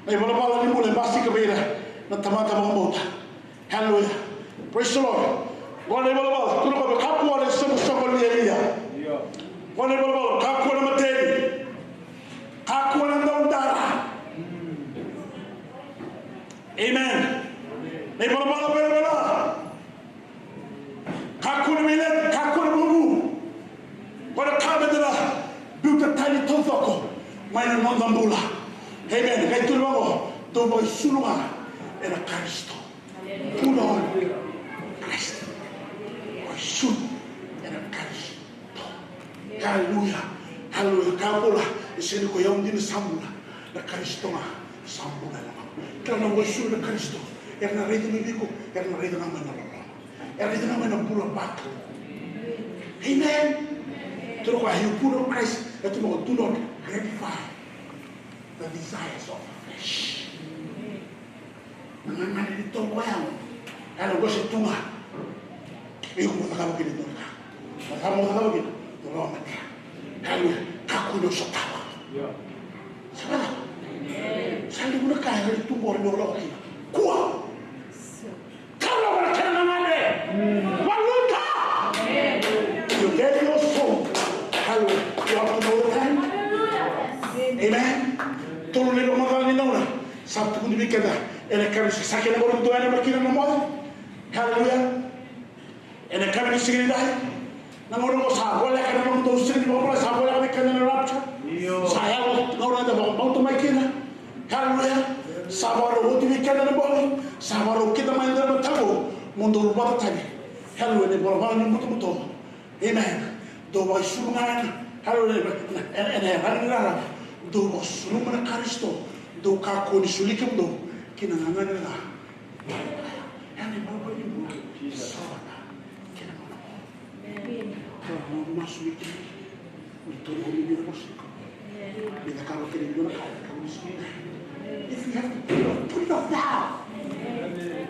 Na ivalavala ni bula e basika vei ira na tamata vakabauta. Hallelujah. Praise the Lord. Qo na ivalavala, tukuna o koya, kakua na isoqosoqo lialia. Qo na ivalavala, kakua na mateni. Kakua na daudara. Amen. Na ivalavala velavela. Kakua na veileti, kakua na vuvu. Qo na ka me da na biuta tani taucoko mai na noda bula. Amen. Qai tukuna vaqo, dou vakaisulu ga ena Karisito. Put on Christ. Ko Jisu ena Karisito. Haleluya. Haleluya. Ka bula, e sega ni ko yau dina sa bula. Na Karisito ga sa bula ena yau. Kila na ko Jisu na Karisito. Era na raica mai vei iko, era na raica ga mai na loloma. Era na raica ga mai na bula vata. Amen. Tukuna o koya, you put on Christ, e tukuna o koya, do not gratify the desires of the flesh. Na Gagana ni tovo yago. Ena qose tu ga. Iko mo cakava kina e dua na ka. Na cava mo cakava kina? Mo vakamatea. Haleluya. Kakua ni o sotava. Sa vacava? Sa levu na ka e tu qori mo lako kina. Kua. Ka lako na kena gagana. Valuta. You get your soul. Haleluya. You have to know the time. Amen. Tolu na ivakamacala ni gauna. Sa tukuni vei keda ena yakavi ni siga, sa kena gauna dou yaco mai kina na moce. Haleluya. Ena yakavi ni siga nidai, na gauna oqo sa voleka na nomudou siga ni vakabulai, sa voleka vei keda na rapture. Sa yaco gauna eda vakabauta mai kina. Haleluya. Sa vakarau oti vei keda na bogi, sa vakarau kida mai na mataqu, mo dou vata tani. Haleluya. Na ivalavala ni butobuto. Amen. Dou vakaisulu ga ena, haleluya, ena, ena, ena, ena rarama. Dou vakasuluma na Karisito. Dou kakua ni soli kemudou ki na gagana ca. Ena ivalavala ni bula. Sa vata kei na gagana. Amen. Dou masu vei kemuni. Ni dou na vosa. Ni cakava kina e dua na ka, cakava ni soli. If you have to put it off, put it off now.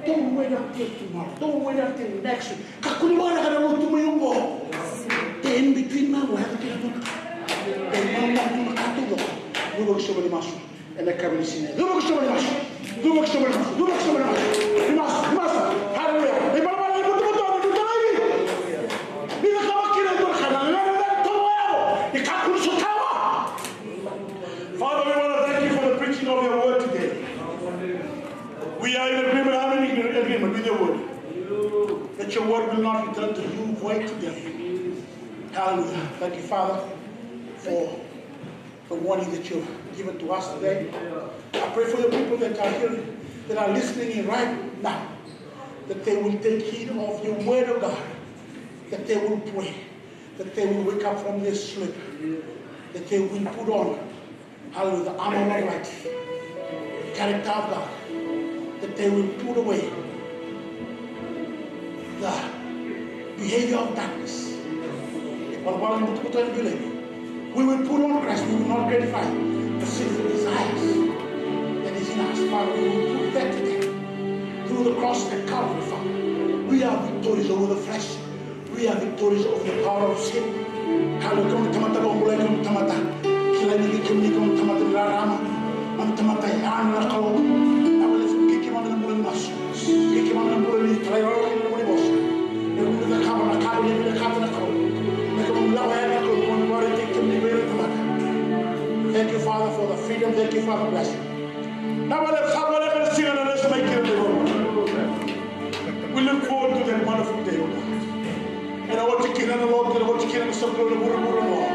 Don't wait until tomorrow. Don't wait until next week. Kakua ni vaka na lotu mai oqo. Te in between now, we have to do. Te in between now, we have to do. Cuva ki sobu ni masu. Ena yakavi ni siga. Cuva ki sobu ni masu. Cuva ki sobu ni masu. Cuva ki sobu ni masu. Ni masu, ni masu. Haleluya. Ni valavala ni butobuto, ni buto laivi. Ni cakava kina e dua na ka, na gagana ca ni tovo yago. Ni kakua ni sotava. Father, we want to thank you for the preaching of your word today. We are in agreement, I'm in agreement with your word. That your word will not return to you void today. Hallelujah. Thank you, Father, for the warning that you've given to us today. I pray for your people that are here, that are listening in right now, that they will take heed of your word, oh God, that they will pray, that they will wake up from their sleep, that they will put on, hallelujah, the armor of light, the character of God, that they will put away the behavior of darkness. Wala wala ni butobuto ni veilavi. We will put on Christ, we will not gratify the sinful desires that is in us, but we will put that to death through the cross at Calvary, Father. We are victorious over the flesh. We are victorious over the power of sin. Hallelujah. Kemuni tamata vakabulai, kemuni tamata kilai ni vei kemuni, kemuni tamata ni rarama. Kemuni tamata e ana na Kalou. Vinaka vakalevu, kei keimami na bula ni masu. Kei keimami na bula ni talairawarawa kei na nomuni vosa. Me kemuni cakava na ka vinaka, vinakata na Kalou. Me kemuni lako yani na Kalou, kemuni vakaraitaki kemuni vei ira na tamata. Thank you, Father, for the freedom. Thank you, Father, blessing. Vinaka vakalevu, sa voleka na siga na lesu mai kina na iVola. We look forward to that wonderful day, O God. Ena oti kina na lotu, ena oti kina na soqo, na vuravura, Lord.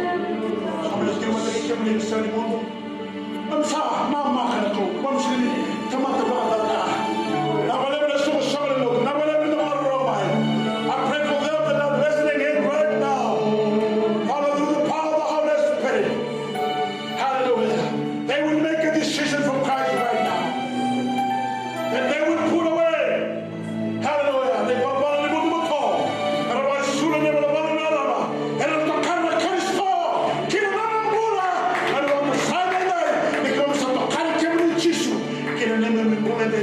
Kemuni na tiko vata kei kemuni ena siga ni mudu. Keimami sa mamaka na Kalou, keimami sega ni tamata vakacakacaka. Vinaka vakalevu na soqosoqo ni lotu, vinaka vakalevu na maroroya mai. I pray for them that are listening in right now. Father, through the power of the Holy Spirit. Hallelujah. They will make a decision for Christ right now. That they will put away. Hallelujah. Na ivalavala ni butobuto. Era vakaisulu ena ivalavala ni rarama. Era tokara na Karisito. Ki na nona bula. Era vakaisulu ena idai. Ni keimami sa tokara kemuni Jisu. Ki na neimami bula ena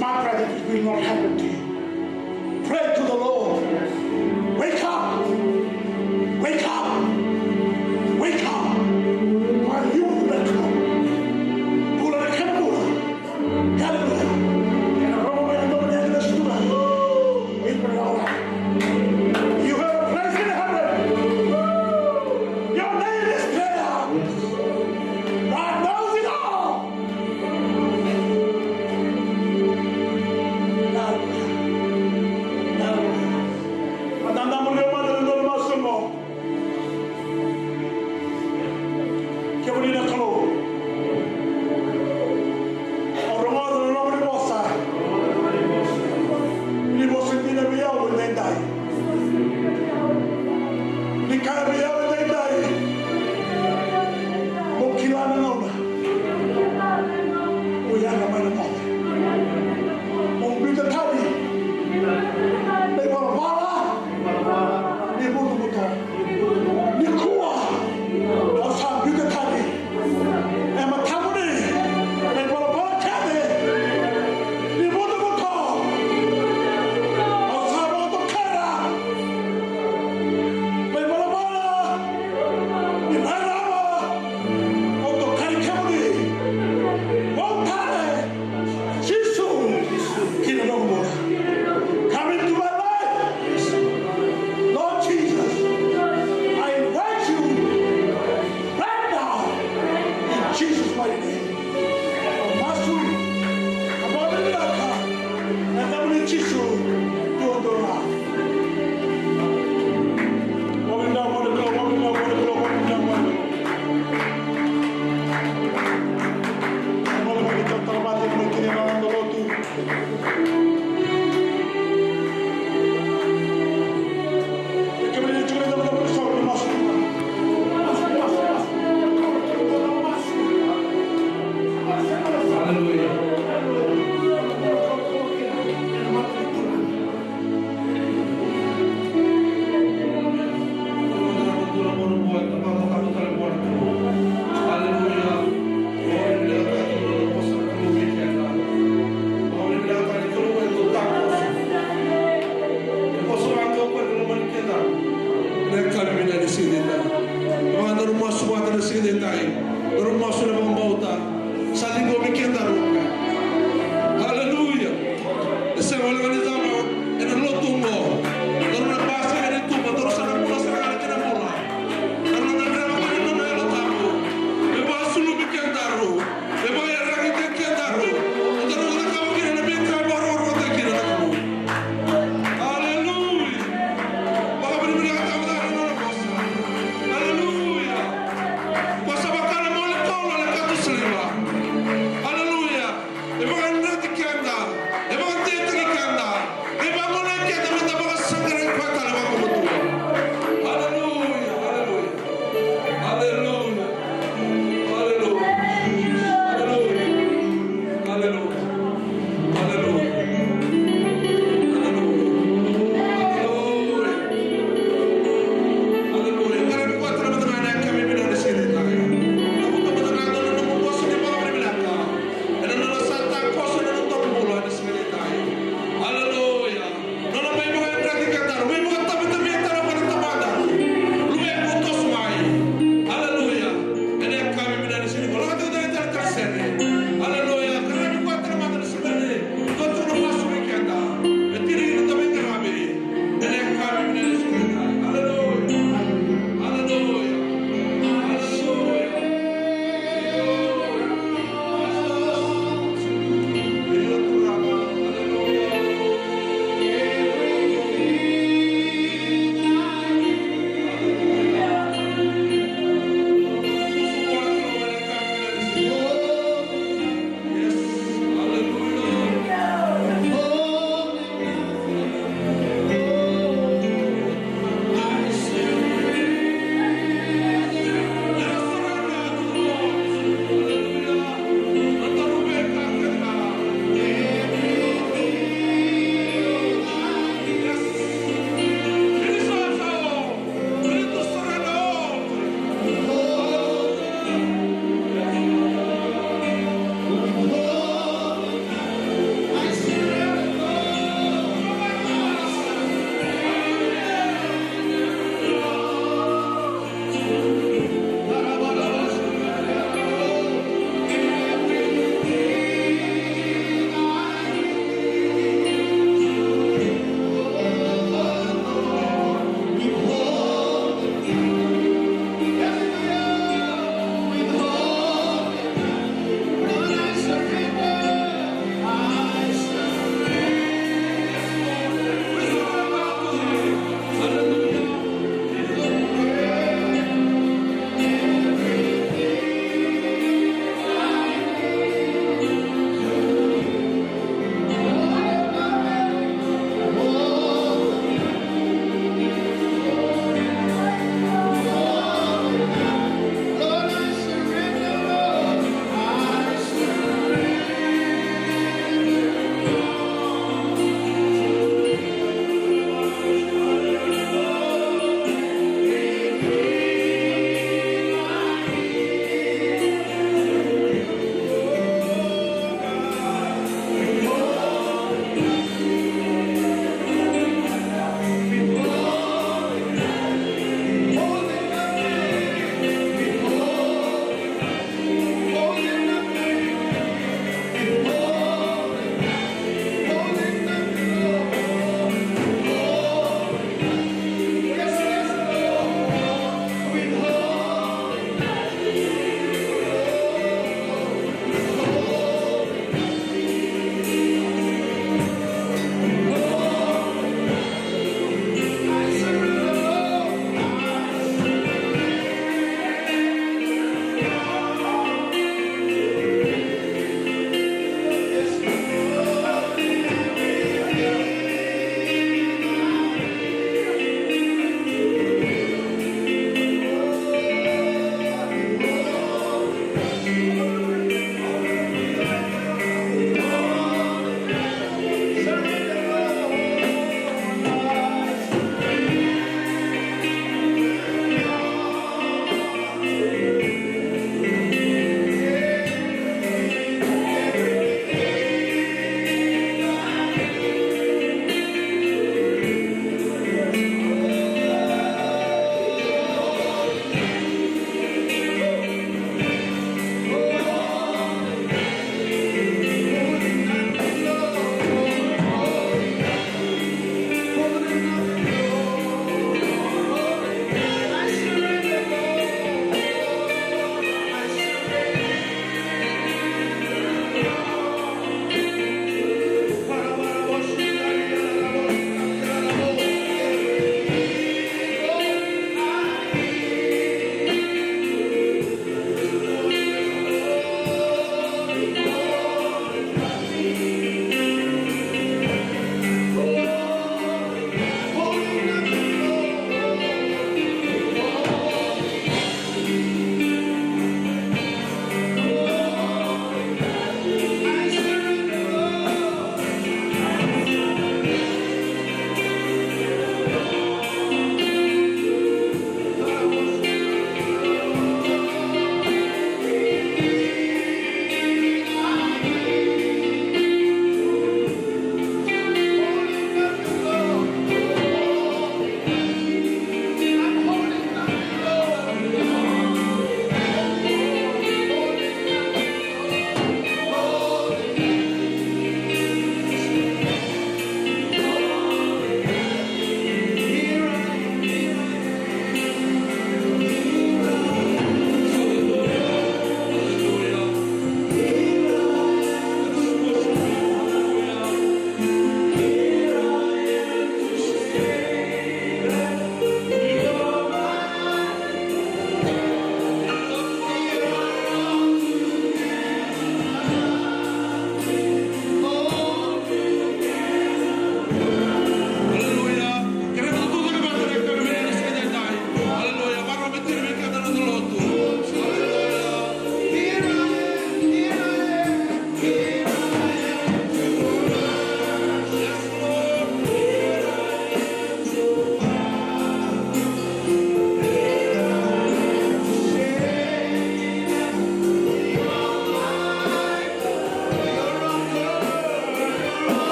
My brother, it will not happen to you. Pray to the Lord. Wake up. Wake up. Wake up. While you wake up. Bula na kena bula. Hallelujah. Ena rogo mai na nomuni yacana, Sister. It will all right. You have a place in heaven. Your name is there. God knows it all. Hallelujah. Hallelujah. Eda na muri mada ena noda masu qo. Kemuni na Kalou, au rogoca na nomuni vosa. Ni vosa dina vei au edaidai. Ni kaya vei au edaidai, mo kila na gauna o yaga mai na moce. Mo biuta tani na ivalavala ni butobuto. Nikua au sa biuta tani e matamuni na ivalavala kece ni butobuto. Au sa vakadokera na ivalavala ni rarama. Au tokani kemuni. Vou tale. Jisu, ki na noqu bula. Come into my life. Lord Jesus, I invite you right now in Jesus' mighty name. Au masu, au vakavinavinaka ena yacamuni Jisu, duadua ga. Vakavinavinaka, vakavinavinaka, vakavinavinaka. Ena yakavi vinaka ni siga edaidai. Vaka na nomu masu vata na siga edaidai. Na nomu masu ena vakabauta. Sa ciqomi kedaru. Haleluya. E sega walega ni cava ena lotu oqo. Daru na basika ni tuba, daru sa na bula sara ga na kena bula. Daru na gadreva ga na nona Yalo Tabu me vakasulumi kedaru. Me vakaiyaragitaki kedaru. Daru na cakava kina na veika e vakarokorokotaki kina na Kalou. Aleluya. Vakavinavinakataka na nona vosa. Aleluya. Ko sa vaka na mole tolo ena kato siliva. Aleluya. E vakadreti keda. E vakadreti keda.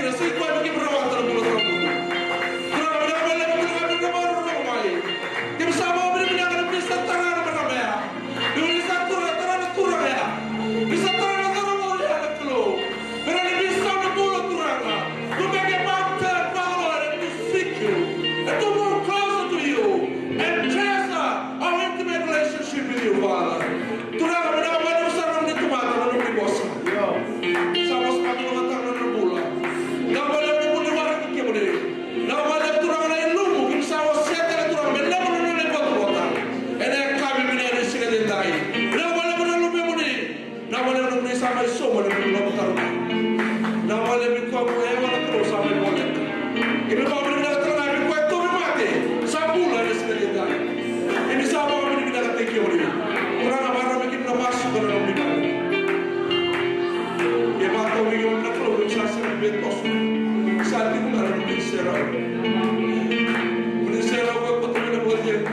Sa ikoya me keimami rawata na bula tawamudu. Turaga, vinaka vakalevu, turaga, me keimami vakarorogo mai. Keimami sa vakavinavinaka ni sa tara na marama ya. Ni sa tara, tara na turaga ya. Ni sa tara na cauravou ya, na Kalou. Vinaka ni sa na bula, turaga. To make a mountain, Father Lord, and to seek you. And to move closer to you. And treasure our intimate relationship with you, Father. Turaga, vinaka vakalevu sara na nomuni tamata, na nomuni vosa. Sa vosa vakaturagataka na nodra bula. Vinaka vakalevu na nomuni waraki kemuni. Vinaka vakalevu, turaga, na ilumu keimami sa wasea tale, turaga, me lako na nona ivotavota ena yakavi vinaka ni siga edaidai. Vinaka vakalevu na luvemuni. Vinaka vakalevu na nomuni sa mai sauma na nomuni lako tale. Vinaka vakalevu ni koya ko Ewa, na Kalou, sa mai voleka. Keimami vakavinavinaka tale ga ni koya e tauvimate sa bula ena siga edaidai. Keimami sa vakavinavinakataki kemuni. Turaga, vakarau me keimami na masu ka na nomuni vale. Ke vakatau vei kemuni na Kalou, keimami sa sega ni via toso. Sa tiko ga na nomuni serau. Nomuni serau ka koto mai na vakacegu.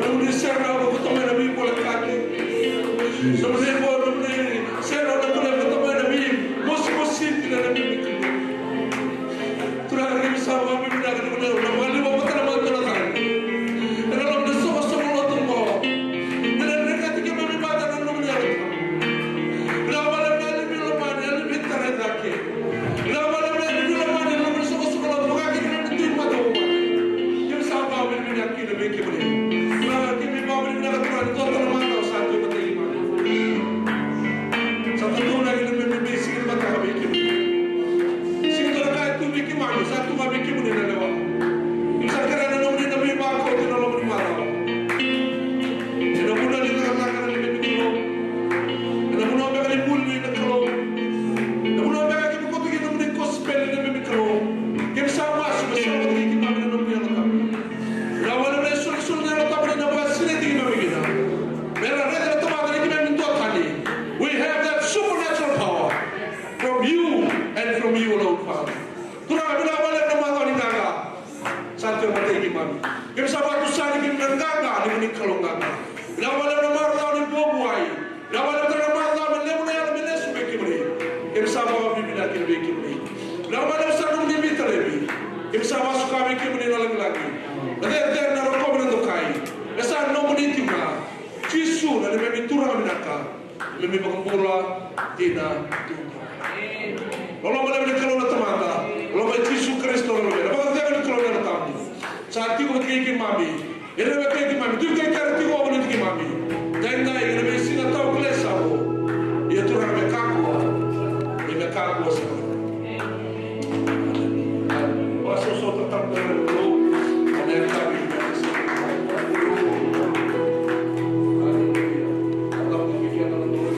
Nomuni serau ka koto mai na veivolekati. Nomuni vo, nomuni serau na kule koto mai na veimosimosi kina na veivolekati. Turaga, keimami sa vakavinavinaka ni ko na vakaliwa vata na matana tani. Ena loma ni soqosoqo lotu oqo. Ena dregati keimami vata na nomuni Yalo Tabu. Vinaka vakalevu na yalo ni veilomani, yalo ni veitaraicake. Vinaka vakalevu na yalo ni veilomani, ena loma ni soqosoqo lotu, vaka kina na Tui Matavuvale. Keimami sa vakavinavinaka kina vei kemuni. Turaga, keimami vakavinavinaka, Turaga, ni dua tale na macawa sa tu e matai keimami. Sa tautaunaki na neimami veisiga ni mataka vei kemuni. Sega ni dua na ka e tu vei keimami, sa tu ga vei kemuni na lewa. Keimami sa kerea na nomuni na veivakauqeti ena loma ni macawa. Ena vuna ni cakacaka na neimami Kalou. Ena vuna beka ni vuli na Kalou. Ena vuna beka ni koto kina na nomuni kosipeli na neimami Kalou. Keimami sa masu me sa vata kei keimami na nomuni Yalo Tabu. Vinaka vakalevu na isolisoli ni Yalo Tabu ni na vakasinaiti keimami kina. Me ra raica na tamata ni keimami duatani. We have that supernatural power from you and from you alone, Father. Turaga, vinaka vakalevu na macawa ni qaqa. Sa tu e matai keimami. Keimami sa vakatusa ni keimami na qaqa ni kalougata. Vinaka vakalevu na macawa ni vuavuai. Vinaka vakalevu na macawa me levu na yalo me lesu vei kemuni. Keimami sa vakavinavinaka kina vei kemuni. Vinaka vakalevu sara na nomuni veitalevi. Keimami sa vakasuka vei kemuni na lagilagi, na cecere, na rokovi, na dokai. Me sa nomuni tiko ga. Jisu na neimami Turaga vinaka, neimami iVakabula dina duadua. Loloma levu ni Kalou na Tamada, loloma i Jisu Karisito na Luvena, vakacegu ni Kalou na Yalo Tabu. Sa tiko vata kei keimami. Ira na weka i keimami, tu kei ira tiko vata kei keimami. Daidai ena veisiga tawa kila e sa vo. Ia Turaga me kakua, ia me kakua sara. Vakasoso tatabu na Kalou ena yakavi.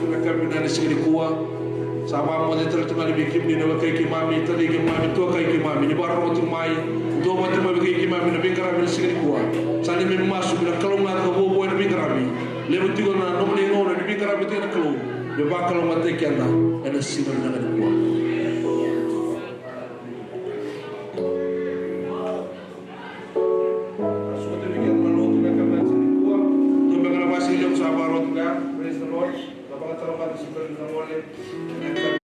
Ena yakavi vinaka ni siga nikua. Sa vakamoce tale tu ga vei kemuni na wekai keimami, tacei keimami, tuakai keimami, ni vakarorogo tiko mai, duavata tiko mai vei keimami na veiqaravi ena siga nikua. Sa neimami masu me na kalougata ka vuavuai na veiqaravi. Levu tiko na nomuni gauna ni veiqaravi tiko na Kalou, me vakalougatataki keda ena siga vinaka nikua. Sa sota vei keda na lotu na yakavi vinaka ni siga nikua. Dua beka na vakasigalevu sa vakarau tiko ya. Praise the Lord. Na vakatara mata sa bera ni na gole.